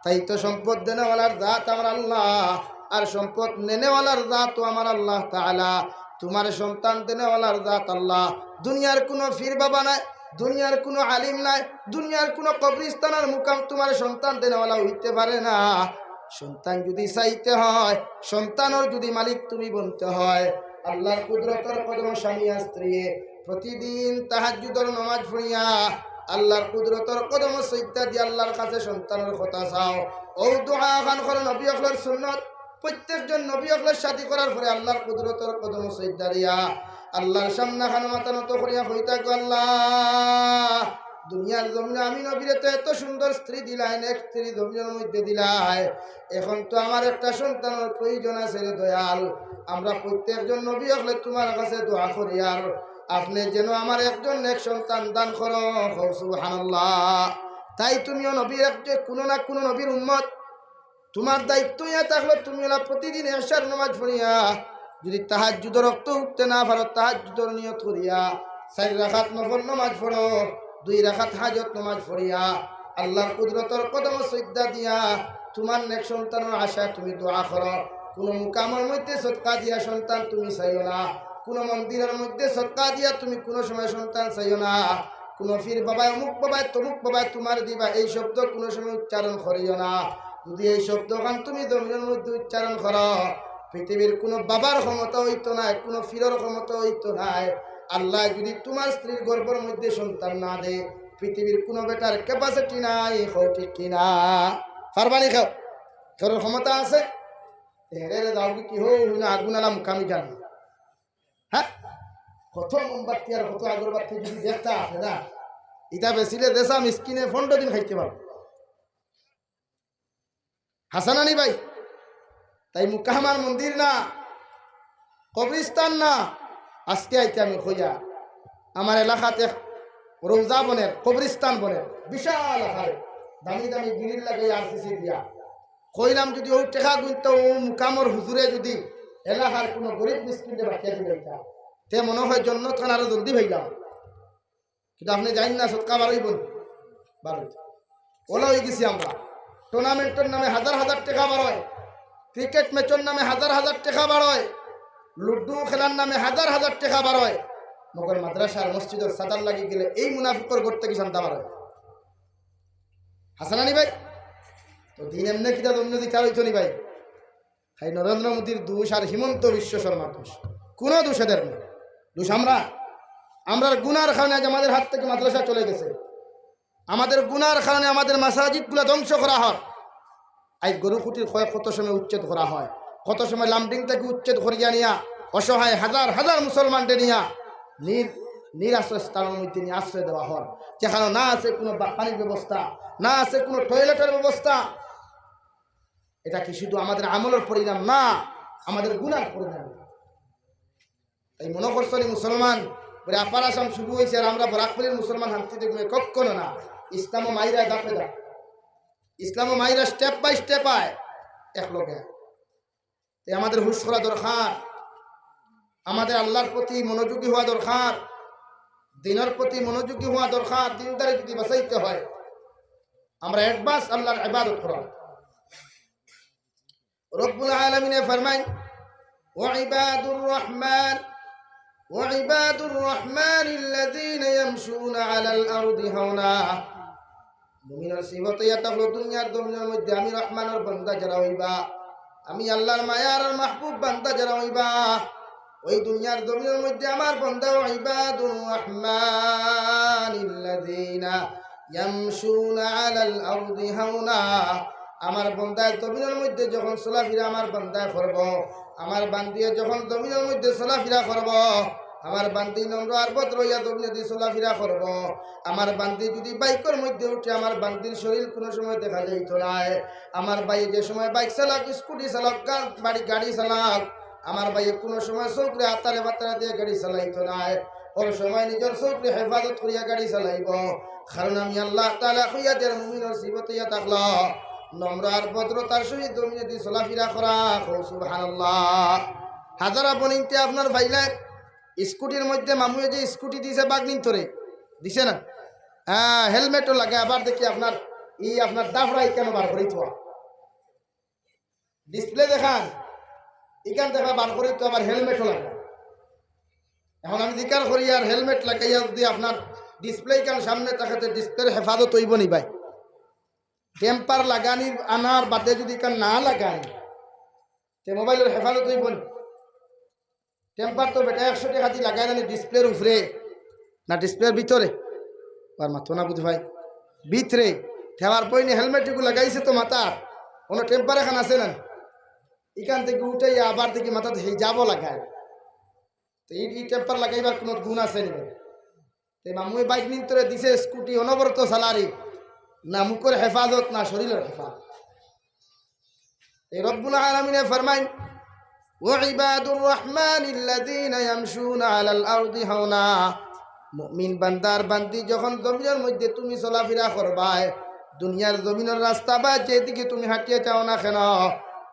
তাই তো সম্পদ দেনেওয়ালার জাত আমার আল্লাহ, আর সম্পদ নেনেওয়ালার জাতও আমার আল্লাহ তাআলা। তুমার সন্তান দেনেওয়ালার জাত আল্লাহ। দুনিয়ার কুনু পীর বাবা নাই, দুনিয়ার কুনু আলিম নাই, দুনিয়ার কুনু কবরস্থানর মুকাম তুমার সন্তান দেনেওয়ালা অইতে পারে না। সন্তান যুদি চাইতে হয়, সন্তানর যুদি মালিক তুমি বনতে হয়, আল্লাহর কুদরতর কদমো স্বামী আর স্ত্রীয়ে প্রতিদিন তাহাজ্জুদর নমাজ পড়িয়া আল্লাহর কুদরতর কদমো সইজদা দিয়া আল্লাহর কাছে সন্তানর কথা চাও। অউ দোয়া খান করো, নবী অকলর সুন্নত। প্রত্যেকজন নবী অকলর শাদী করার পরে আল্লাহর কুদরতর কদমো সইজদা দিয়া আল্লাহর সামনে খান মাথা নত করিয়া কইতা গো, আল্লাহ, দুনিয়ার জমিনো আমি নবীরে তো এত সুন্দর স্ত্রী দিলায়, নেক স্ত্রী জমিনর মধ্যে দিলায়, এখন তো আমার একটা সন্তানর প্রয়োজন আছে রে দয়াল। আমরা প্রত্যেকজন নবী অকলে তুমার কাছে দোয়া করি, আর আপনে যেন আমার একজন নেক সন্তান দান করো। কও সুবহানাল্লাহ। তাই তুমিও নবীর এক, যে কুনু না কুনু নবীর উম্মত, তুমার দায়িত্ব ইয়া থাকলো, তুমি অলা প্রতিদিন এশার নমাজ পড়িয়া, যুদি তাহাজ্জুদর অক্ত উঠতে না পারো, তাহাজ্জুদর নিয়ত করিয়া চাইর রাকাত নফল নমাজ পড়ো, দুই রাকাত হাজত নমাজ পড়িয়া আল্লাহর কুদরতর কদমো সইজদা দিয়া তুমার নেক সন্তানর আশায় তুমি দোয়া করো। কুনু মুকামর মধ্যে সদকা দিয়া সন্তান তুমি চাইও না, কুনু মন্দিরর মধ্যে সদকা দিয়া তুমি কুনু সময় সন্তান চাইও না। কুনু পীর বাবায়, অমুক বাবায়, তমুক বাবায় তুমার দিবা, এই শব্দ কুনু সময় উচ্চারণ করিও না। যুদি এই শব্দ খান তুমি জমিনর মধ্যে উচ্চারণ করো, পৃথিবীর কুনু বাবার ক্ষমতা অইতো নায়, কুনু পীরর ক্ষমতা অইতো নায়। আল্লায় যুদি তুমার স্ত্রীর গর্ভর মধ্যে সন্তান না দে, পৃথিবীর কুনু বেটার capacity নাই। কও ঠিক কি না? পারবা নি কেউ? কেউর ক্ষমতা আছে? এরে রে যাও কি হো, হুনা আগুন আলা মুকামি জানি। হ্যাঁ, কত মোমবাতি আর কত আগরবাতি যুদি দেখতা আছে না, ইতা বেচিলে দেশা মিসকিনে পনরো দিন খাইতে পারবো। হাছা না নি ভাই? তাই মুকাম আর মন্দির না, কবরস্থান না। আজকে আইতে আমি কইয়া, আমার এলাকাত এক রওজা বনের, কবরস্থান বনের, বিশাল আকারে দামি দামি গ্রিল লাগাইয়া আরসিসি দিয়া। কইলাম যুদি অউ টেকা গুনতে অউ মুকামর হুজুরে যুদি এলাকার কুনু গরিব মিসকিনরে বাটিয়া দিলাইতা, তে মনো হয় জন্নত খান আরো জলদি পাইলাম। কিন্তু আপনে জানইন না সদকা বারইবো নি? বারইতো। অলা অইগেছি আমরা। টুর্নামেন্টর নামে হাজার হাজার টেকা বারয়, ক্রিকেট ম্যাচর নামে হাজার হাজার টেকা বারয়, লুডু খেলার নামে হাজার হাজার টেকা বারয়, মগর মাদ্রাসার মসজিদর চান্দার লাগি গেলে এই মুনাফিকর ঘর থাকি চান্দা বারয়। হাছা না নি ভাই? তো দিন এমনে কিতা অন্য দিকে আর অইতো নি ভাই? খালি নরেন্দ্র মোদীর দোষ আর হিমন্ত বিশ্ব শর্মার দোষ, কুনু দোষ এদের নাই। দোষ আমরা, আমরার গুনার কারণে আজ আমাদের হাত থাকি মাদ্রাসা চলে গেছে, আমাদের গুনার কারণে আমাদের মাসাজিদগুলা ধ্বংস করা হয়। আজ গরু খুঁটির কয়েক কত সময় উচ্ছেদ করা হয়, কত সময় লামডিং থাকি উচ্ছেদ করিয়া নিয়া অসহায় হাজার হাজার মুসলমানরে নিয়া নির নিরাশ্রয় স্থানর মধ্যে নিয়া আশ্রয় দেওয়া হয়, যেখানো না আছে কুনু বা-, পানির ব্যবস্থা, না আছে কুনু টয়লেটর ব্যবস্থা। এটা কি শুধু আমাদের আমলর পরিণাম? না, আমাদের গুনার পরিণাম। তাই মনো করছো নি মুসলমান, বলে আপার আসাম শুরু অইছে আর আমরা বরাকভ্যালির মুসলমান শান্তিতে ঘুমে? কখনো না। ইসলামও মাইরা দাপে দাপ, ইসলামও মাইরা step by step আয় এক লগে। তাই আমাদের হুশ করা দরকার, আমাদের আল্লাহর প্রতি মনোযোগী হওয়া দরকার, দিনর প্রতি মনোযোগী হওয়া দরকার। দিনদারি যদি বাঁচাইতে হয়, আমরা advance আল্লাহর ইবাদত করা। রব্বুল আলামিনে ফরমাইন, "ওয়া ইবাদুর রহমান, ওয়া ইবাদুর রহমানিল্লাযীনা ইয়ামশুনা আলাল আরদি হাওনা।" মুমিনর সিফত ইয়া থাকলো দুনিয়ার জমিনর মধ্যে আমি রহমানর বান্দা যারা অইবা, আমি আল্লাহর মায়ার আর মাহবুব বান্দা যারা অইবা, ওই দুনিয়ার জমিনর মধ্যে আমার বান্দা ওয়া ইবাদুর রহমানিল্লাযীনা ইয়ামশুনা আলাল আরদি হাওনা। আমার বান্দায় জমিনর মধ্যে যখন চলাফিরা আমার বান্দায় করবো, আমার বান্দিয়ে যখন জমিনর মধ্যে চলাফিরা করবো, আমার বান্দি নম্র আর ভদ্র অইয়া জমিনে দি চলাফিরা করবো। আমার বান্দি যদি বাইকর মধ্যে উঠে, আমার বান্দির শরীর কুনু সময় দেখা যাইতো নায়। আমার ভাইয়ে যে সময় বাইক চালাক, স্কুটি চালাক, গা-, বাড়ি, গাড়ি চালাক, আমার ভাইয়ে কুনু সময় চউখরে আতারে বাতারে দিয়া গাড়ি চালাইতো নায়। হর সময় নিজর চউখরে হেফাজত করিয়া গাড়ি চালাইবো। কারণ আমি আল্লাহ তাআলা কইয়া দের মুমিনর সিফত ইয়া থাকলো নম্র আর ভদ্রতার সহিত জমিনে দি চলাফিরা করা। কও সুবহানাল্লাহ। হাজারা বনিনতে আপনার ভাইলে স্কুটির মধ্যে মামুয়ে যে স্কুটি দিছে বাগনিন্তরে, দিছে না? হ্যাঁ, হেলমেটও লাগে। আবার দেখি আপনার ই আপনার দাফড়া ইখানো বার করি থোয়া, ডিসপ্লে দেখান, ইখান দেখবা বার করি তো আবার হেলমেটও লাগে। এখন আমি জিকার করি আর হেলমেট লাগাইয়া যদি আপনার ডিসপ্লে ইখান সামনে থাকে, তে ডিসপ্লের হেফাজত অইবো নি ভাই? টেম্পার লাগানির আনার বাদে যদি ইখান না লাগাই, তে মোবাইলর হেফাজত অইবো নি? টেম্পার তো বেটা একশো টেকা দি লাগায় না নি ডিসপ্লের উপরে, না ডিসপ্লের ভিতরে? আর মাতো না বুঝি ভাই, ভিতরে। তে আবার পইনে হেলমেট ইগু লাগাইছে তো মাথাত, কোনো টেম্পার এখান আছে না? ইখান থাকি উঠাইয়া আবার দেখি মাথাত হিজাবও লাগায়। তো ই, ই টেম্পার লাগাইবার কোনো গুণ আছে নি? তে মামুয়ে বাইক নিন্তরে দিছে স্কুটি, অনবরত চালারি, না মুখর হেফাজত, না শরীলর হেফাজত। এই রব্বুল আলামিনে ফরমাইন, "ওয়া ইবাদুর রহমানিল্লাযীনা ইয়ামশুনা আলাল আরদি হাওনা।" মুমিন বান্দার বান্দি যখন জমিনর মধ্যে তুমি চলাফিরা করবায়, দুনিয়ার জমিনর রাস্তা বা যেদিকে তুমি হাঁটিয়া যাও না কেন,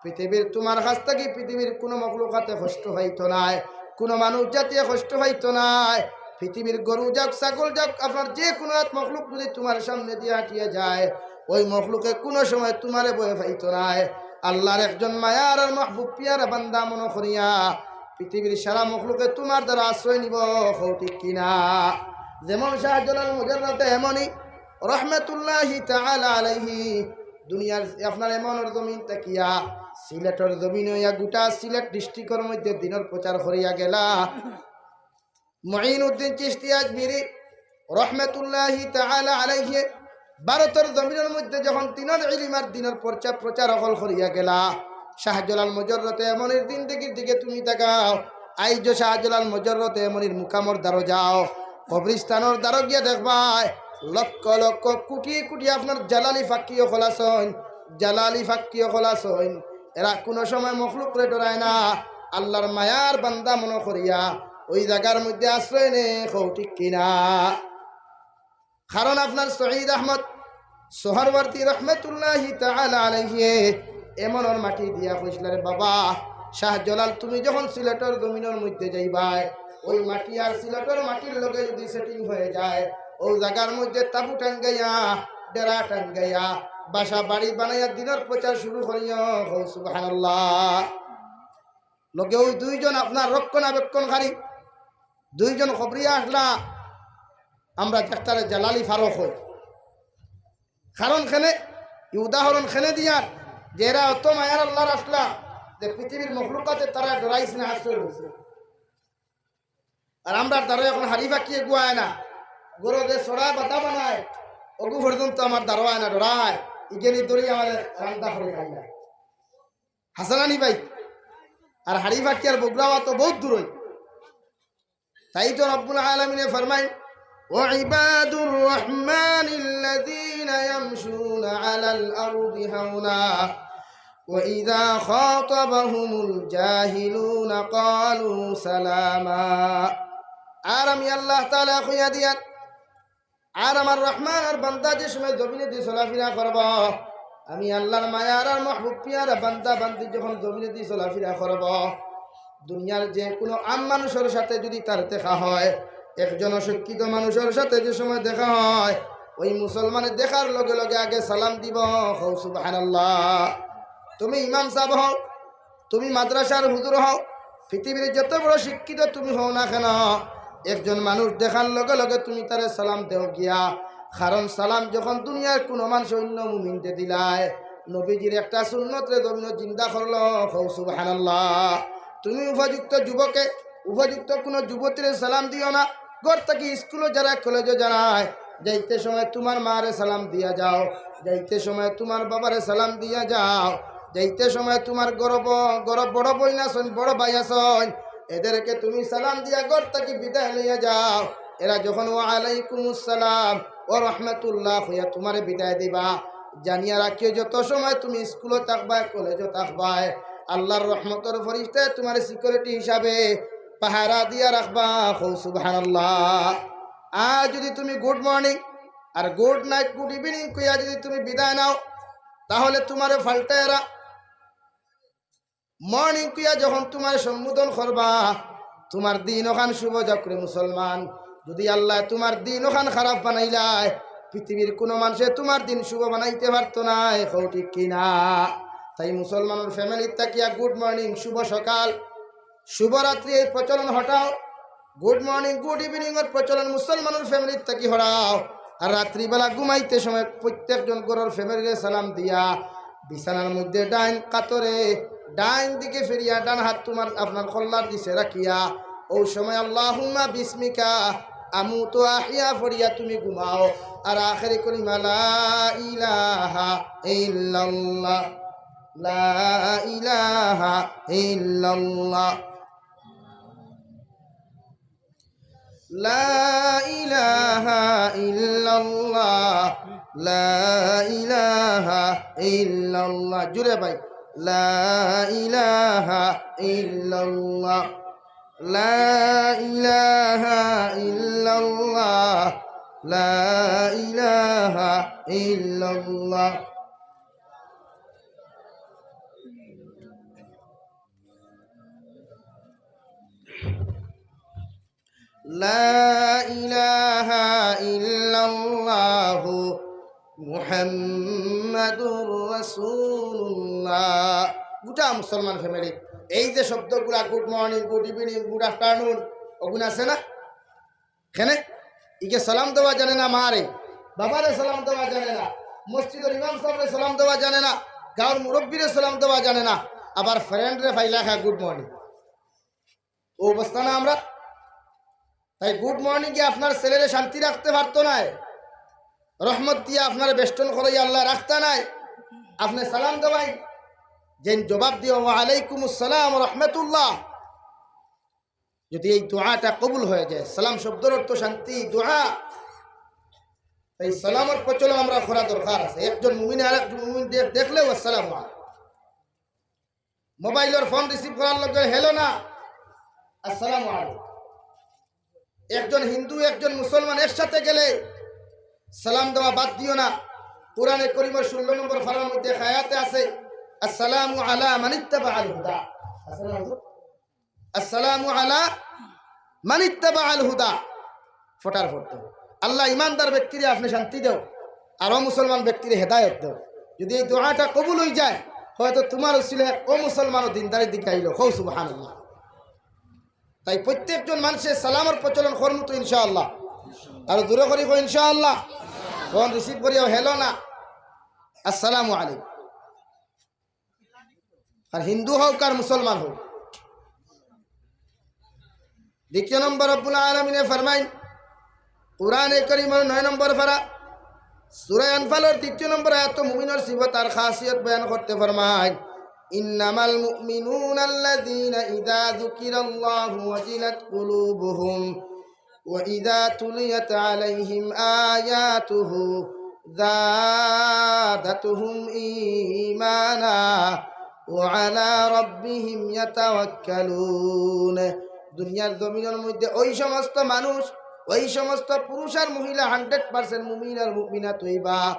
পৃথিবীর, তোমার কাছ থাকি পৃথিবীর কোনো মখলুকাতে কষ্ট পাইতো নায়, কোনো মানুষ জাতিয়ে কষ্ট পাইতো নায়। পৃথিবীর গরু যাউক, ছাগল যাউক, আপনার যে কোনো এক মখলুক যদি তোমার সামনে দিয়া হাঁটিয়া যায়, ওই মখলুকে কোনো সময় তোমারে ভয় পাইতো নায়। আল্লাহর একজন মায়ার আর মাহবুব পিয়ারা বান্দা মনো করিয়া পৃথিবীর সারা মখলুকে তোমার দ্বারা আশ্রয় নিবো, কও ঠিক কিনা? যেমন শাহজালাল মুজাররদে এমনি রহমতুল্লাহি তাআলা আলাইহি দুনিয়ার আপনার এমনর জমিন থাকিয়া সিলেটর জমিন অইয়া গোটা সিলেট ডিস্ট্রিক্টর মধ্যে দ্বীনর প্রচার করিয়া গেলা। মুঈনুদ্দিন চিশতি আজমিরি রহমতুল্লাহি তাআলা আলাইহি ভারতর জমিনর মধ্যে যখন দ্বীনর ইলিম আর দ্বীনর প্রচার, প্রচার অকল করিয়া গেলা, শাহজালাল মুজাররদে এমনির জিন্দেগির দিকে তুমি তাকাও। আইজও শাহজালাল মুজাররদে এমনির মুকামর দ্বারো যাও, কবরিস্তানর দ্বারো গিয়া দেখবায় লক্ষ লক্ষ কোটি কোটি আপনার জালালি ফাক্কি অকল আছইন, জালালি ফাক্কি অকল আছইন। এরা কোনো সময় মখলুকরে ডরায় না, আল্লাহর মায়ার বান্দা মনো করিয়া ওই জাগার মধ্যে আশ্রয় নেয়, কও ঠিক কিনা? কারণ আপনার শহীদ আহমদ সোহরওয়ার্দী রহমতুল্লাহি তাআলা আলাইহি এমনর মাটি দিয়া কইছলা, "রে বাবা, শাহজালাল, তুমি যখন সিলেটর জমিনর মধ্যে যাইবায়, ওই মাটি আর সিলেটর মাটির লগে যদি সেটিং হয়ে যায়, ওই জাগার মধ্যে তাবু টাঙ্গাইয়া, ডেরা টাঙ্গাইয়া, বাসা বাড়ি বানাইয়া দ্বীনর প্রচার শুরু করিও।" কও সুবহানাল্লাহ। লগে ওই দুইজন আপনার রক্ষণাবেক্ষণকারী, দুইজন খবরিয়া আছলা, আমরা যেটারে জালালি ফারুক কই। কারণ কেনে, এই উদাহরণ কেনে দিয়ার, যে এরা অত মায়ার আল্লাহর আছলা, যে পৃথিবীর মখলুকাতে তারা ডরাইছে না, আশ্রয় লইছে। আর আমরার দ্বারো এখন হাড়ি ফাক্কি এগু আয় না, গরু যে ছড়া বাতা বানায়, অগু পর্যন্ত আমার দ্বারো আয় না, ডরায়, ইগেনি ধরি আমার রান্দা করে খাই না। হাসানানি ভাই, আর হাড়ি ফাক্কি আর বগুড়া অওয়া তো বহুত দূরই। তাই তো রব্বুল আলামিনে ফরমাইন, "ওয়া ইবাদুর রহমানিল্লাযীনা ইয়ামশুনা আলাল আরদি হাওনা, ওয়া ইযা খাতাবাহুমুল জাহিলুনা ক্বালু সালামা।" আর আমি আল্লাহ তাআলা কইয়া দিয়ার, আর আমার রহমান আর বান্দা যে সময় জমিনে দি চলাফিরা করব, আমি আল্লাহর মায়ার আর মাহবুব পিয়ারা বান্দা বান্দি যখন জমিনে দি চলাফিরা করব, দুনিয়ার যে কোনো আম মানুষর সাথে যদি তার দেখা হয়, একজন অশিক্ষিত মানুষর সাথে যে সময় দেখা হয়, ওই মুসলমানে দেখার লগে লগে আগে সালাম দিব। কও সুবহানাল্লাহ। তুমি ইমাম সাব হও, তুমি মাদ্রাসার হুজুর হও, পৃথিবীর যত বড় শিক্ষিত তুমি হও না কেন, একজন মানুষ দেখার লগে লগে তুমি তারে সালাম দেও গিয়া। কারণ সালাম যখন দুনিয়ার কোনো মানুষ অন্য মুমিনরে দিলায়, নবীজির একটা সুন্নতরে জমিনো জিন্দা করলো। কও সুবহানাল্লাহ। তুমি উপযুক্ত যুবকে উপযুক্ত কোনো যুবতীরে সালাম দিও না। ঘর থাকি স্কুলো যারা, কলেজো যারা, যাইতে সময় তোমার মারে সালাম দিয়া যাও, যাইতে সময় তোমার বাবারে সালাম দিয়া যাও, যাইতে সময় তোমার গরব, গরব বড় বইন আছইন, বড় ভাই আছইন, এদেরকে তুমি সালাম দিয়া ঘর থাকি বিদায় লইয়া যাও। এরা যখন "ওয়া আলাইকুমুস সালাম ওয়া রাহমাতুল্লাহ" কইয়া তোমারে বিদায় দিবা, জানিয়া রাখিও, যত সময় তুমি স্কুলো থাকবায়, কলেজো থাকবায়, আল্লাহর রহমতর ফরিস্তায় তোমারে সিকিউরিটি হিসাবে পাহারা দিয়া রাখবা। কও সুবহানাল্লাহ। আর যদি তুমি গুড মর্নিং আর গুড নাইট, গুড ইভিনিং কইয়া যদি তুমি বিদায় নাও, তাহলে তোমারে ফাল্টা এরা মর্নিং কইয়া যখন তোমারে সম্বোধন করবা, তোমার দিন ওখান শুভ যাউক রে মুসলমান। যদি আল্লায় তোমার দিন ওখান খারাপ বানাইলায়, পৃথিবীর কুনু মানষে তুমার দিন শুভ বানাইতে পারতো নায়, কও ঠিক কি না? তাই মুসলমানর ফ্যামিলির থাকিয়া গুড মর্নিং, শুভ সকাল, শুভরাত্রি এই প্রচলন হটাও। গুড মর্নিং, গুড ইভিনিং এর প্রচলন মুসলমানর ফ্যামিলির থাকি হটাও। আর রাত্রিবেলা ঘুমাইতে সময় প্রত্যেকজন ঘরর ফ্যামিলিরে সালাম দিয়া বিছানার মধ্যে ডাইন কাতরে, ডাইন দিকে ফিরিয়া ডান হাত তুমার আপনার কল্লার নিচে রাখিয়া অউ সময় আল্লাহুম্মা বিসমিকা আমুতু ওয়া আহইয়া পড়িয়া তুমি ঘুমাও। আর আখেরি কলিমা লা ইলাহা ইল্লাল্লাহ, লা ইলাহা ইল্লাল্লাহ। লা ইলাহা ইল্লাল্লাহ, লা ইলাহা ইল্লাল্লাহ। জুরে ভাই, লা ইলাহা ইল্লাল্লাহ, লা ইলাহা ইল্লাল্লাহ, লা ইলাহা ইল্লাল্লাহ। লা ইলাহা ইল্লাল্লাহু মুহাম্মাদুর রাসূলুল্লাহ। গোটা মুসলমান ফ্যামিলি, এই যে শব্দগুলা, good morning, good evening, good afternoon, অগুন আছে না? কেনে? ইগে সালাম দেওয়া জানে না মারে, বাবারে সালাম দেওয়া জানে না, মসজিদর ইমাম সাবরে সালাম দেওয়া জানে না, গাঁওর মুরব্বিরে সালাম দেওয়া জানে না, আবার ফ্রেন্ডরে ফাইলা খায় গুড মর্নিং। অউ অবস্থা না আমরার? তাই গুড মর্নিং এ আপনার ছেলেরে শান্তি রাখতে পারতো নায়, রহমত দিয়া আপনারে বেষ্টন করাইয়া আল্লায় রাখতা নায়, আপনে সালাম দেওয়াইন, যেইন জবাব দিও ওয়া আলাইকুমুস সালাম ওয়া রাহমাতুল্লাহ। যদি এই দোয়াটা কবুল হয়ে যায়, সালাম শব্দর অর্থ শান্তি, দোয়া, তাই সালামর প্রচলন আমরা করা দরকার আছে। একজন মুমিন আর একজন মুমিন দেখ-, দেখলেও আসসালামু আলাইকুম। মোবাইলর ফোন রিসিভ করার লগে হ্যালো না, আসসালামু আলাইকুম। একজন হিন্দু, একজন মুসলমান একসাথে গেলে সালাম দেওয়া বাদ দিও না। কোরআনে করিমর ষোলো নম্বর পারার মধ্যে এক আয়াতে আছে, "আসসালামু আলা মানিত্তাবা আল হুদা।" আছে না হুজুর? "আসসালামু আলা মানিত্তাবা আল হুদা।" ফটার ফট দেও। আল্লাহ ইমানদার ব্যক্তিরে আপনে শান্তি দেও, আর অমুসলমান ব্যক্তিরে হেদায়েত দেও। যদি এই দোয়াটা কবুল হয়ে যায়, হয়তো তোমার উসিলে অমুসলমান ও দিনদারির দিকে আইলো। কও সুবহানাল্লাহ। তাই প্রত্যেকজন মানুষের সালামর প্রচলন করমু তো ইনশাআল্লাহ। আর জোরে করি কই ইনশাআল্লাহ। ফোন রিসিভ করিয়াও হ্যালো না, আসসালামু আলাইকুম। আর হিন্দু হোক আর মুসলমান হোক। দ্বিতীয় নম্বর, রব্বুল আলামিনে ফরমাইন, কোরআনে করিমর নয় নম্বর পারা, সূরা আনফালর দ্বিতীয় নম্বর আয়াত, মুমিনর সিফত আর খাসিয়ত বয়ান করতে ফরমাইন, "ইন্নামাল মুমিনুনা আল্লাযীনা ইযা যুকিরাল্লাহু ওয়াজিলাত কুলুবুহুম ওয়া ইযা তুলিয়াত আলাইহিম আয়াতুহু যাদাতুহুম ঈমানা ওয়া আলা রাব্বিহিম ইয়াতাওয়াক্কালুন।" দুনিয়ার জমিনর মধ্যে ওই সমস্ত মানুষ, ওই সমস্ত পুরুষ আর মহিলা, হান্ড্রেড পার্সেন্ট মুমিন আর মুমিনাত হইবা,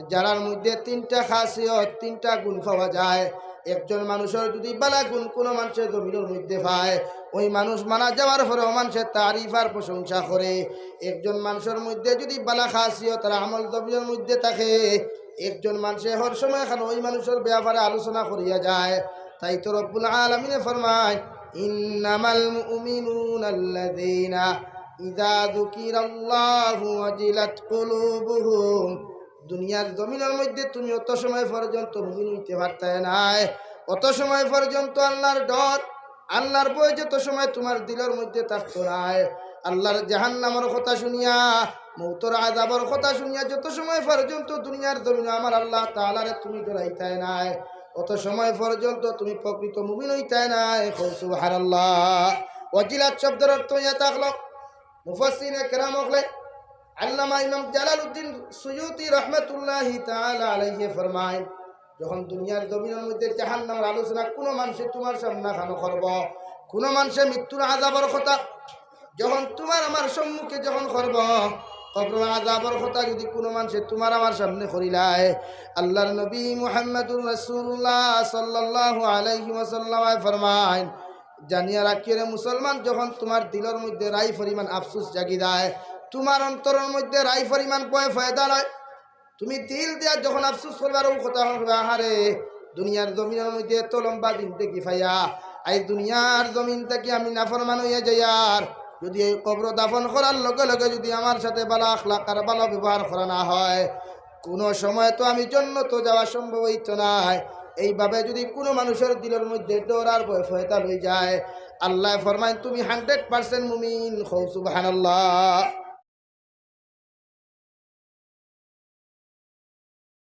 যারার মধ্যে তিনটা খাসিয়ত, তিনটা গুণ পাওয়া যায়। একজন মানুষর যদি বালা গুণ কোনো মানুষের জমিনর মধ্যে পায়, ওই মানুষ মারা যাওয়ার পরেও মানুষের তারিফ আর প্রশংসা করে। একজন মানুষর মধ্যে যদি বালা খাসিয়ত আর আমল জমিনর মধ্যে থাকে, একজন মানুষে হর সময় খান ওই মানুষর ব্যাপারে আলোচনা করিয়া যায়। তাই তো রব্বুল আলামিনে ফরমায়, "ইন্নামাল মুমিনুনা আল্লাযীনা ইযা যুকিরাল্লাহু ওয়াজিলাত কুলুবুহুম।" দুনিয়ার জমিনর মধ্যে তুমি অত সময় পর্যন্ত মুমিন হইতে পারতায় নায়, অত সময় পর্যন্ত আল্লাহর ডর, আল্লাহর ভয় যত সময় তোমার দিলর মধ্যে থাকতো নায়, আল্লাহর জাহান্নামর কথা শুনিয়া, মৌতর আযাবর কথা শুনিয়া যত সময় পর্যন্ত দুনিয়ার জমিনো আমার আল্লাহ তাআলারে তুমি ডরাইতায় নায়, অত সময় পর্যন্ত তুমি প্রকৃত মুমিন হইতায় নায়। কও সুবহানাল্লাহ। ওয়াজিলাত শব্দর অর্থ ইয়া থাকলো, মুফাসসিরিনে কেরাম হকলে, আল্লামা ইমাম জালালউদ্দিন সুয়ুতি রহমাতুল্লাহি তাআলা আলাইহি ফরমায়, যখন দুনিয়ার জমিনর মধ্যে জাহান্নামর আলোচনা কোনো মানুষে তোমার সামনে খানো করব, কোনো মানুষে মৃত্যুর আযাবর কথা যখন তোমার আমার সম্মুখে যখন করব, কবরর আযাবর কথা যদি কোনো মানুষে তোমার আমার সামনে করিলায়, আল্লাহর নবী মুহাম্মাদুর রাসূলুল্লাহ সাল্লাল্লাহু আলাইহি ওয়াসাল্লাম ফরমাইন, জানিয়া রাখিও রে মুসলমান, যখন তোমার দিলর মধ্যে রাই পরিমাণ আফসোস জাগি যায়, তুমার অন্তরর মধ্যে রাই পরিমাণ ভয় পয়দা নায়। তুমি দিল দিয়া যখন আফসোস করবে আর অউ কথা কইবে, "আহারে, দুনিয়ার জমিনর মধ্যে এত লম্বা জিন্দেগি পাইয়া, আইজ দুনিয়ার জমিন থাকি আমি নাফরমান অইয়া যাইয়ার, যুদি এই কবরো দাফন করার লগে লগে যুদি আমার সাথে ভালা আখলাক আর ভালা ব্যবহার করা না হয়, কুনু সময় তো আমি জন্নতো যাওয়া সম্ভব অইতো নায়।" এইভাবে যুদি কুনু মানুষর দিলর মধ্যে ডর আর ভয় পয়দা লই যায়, আল্লায় ফরমাইন, "তুমি hundred percent মুমিন।" কও সুবহানাল্লাহ।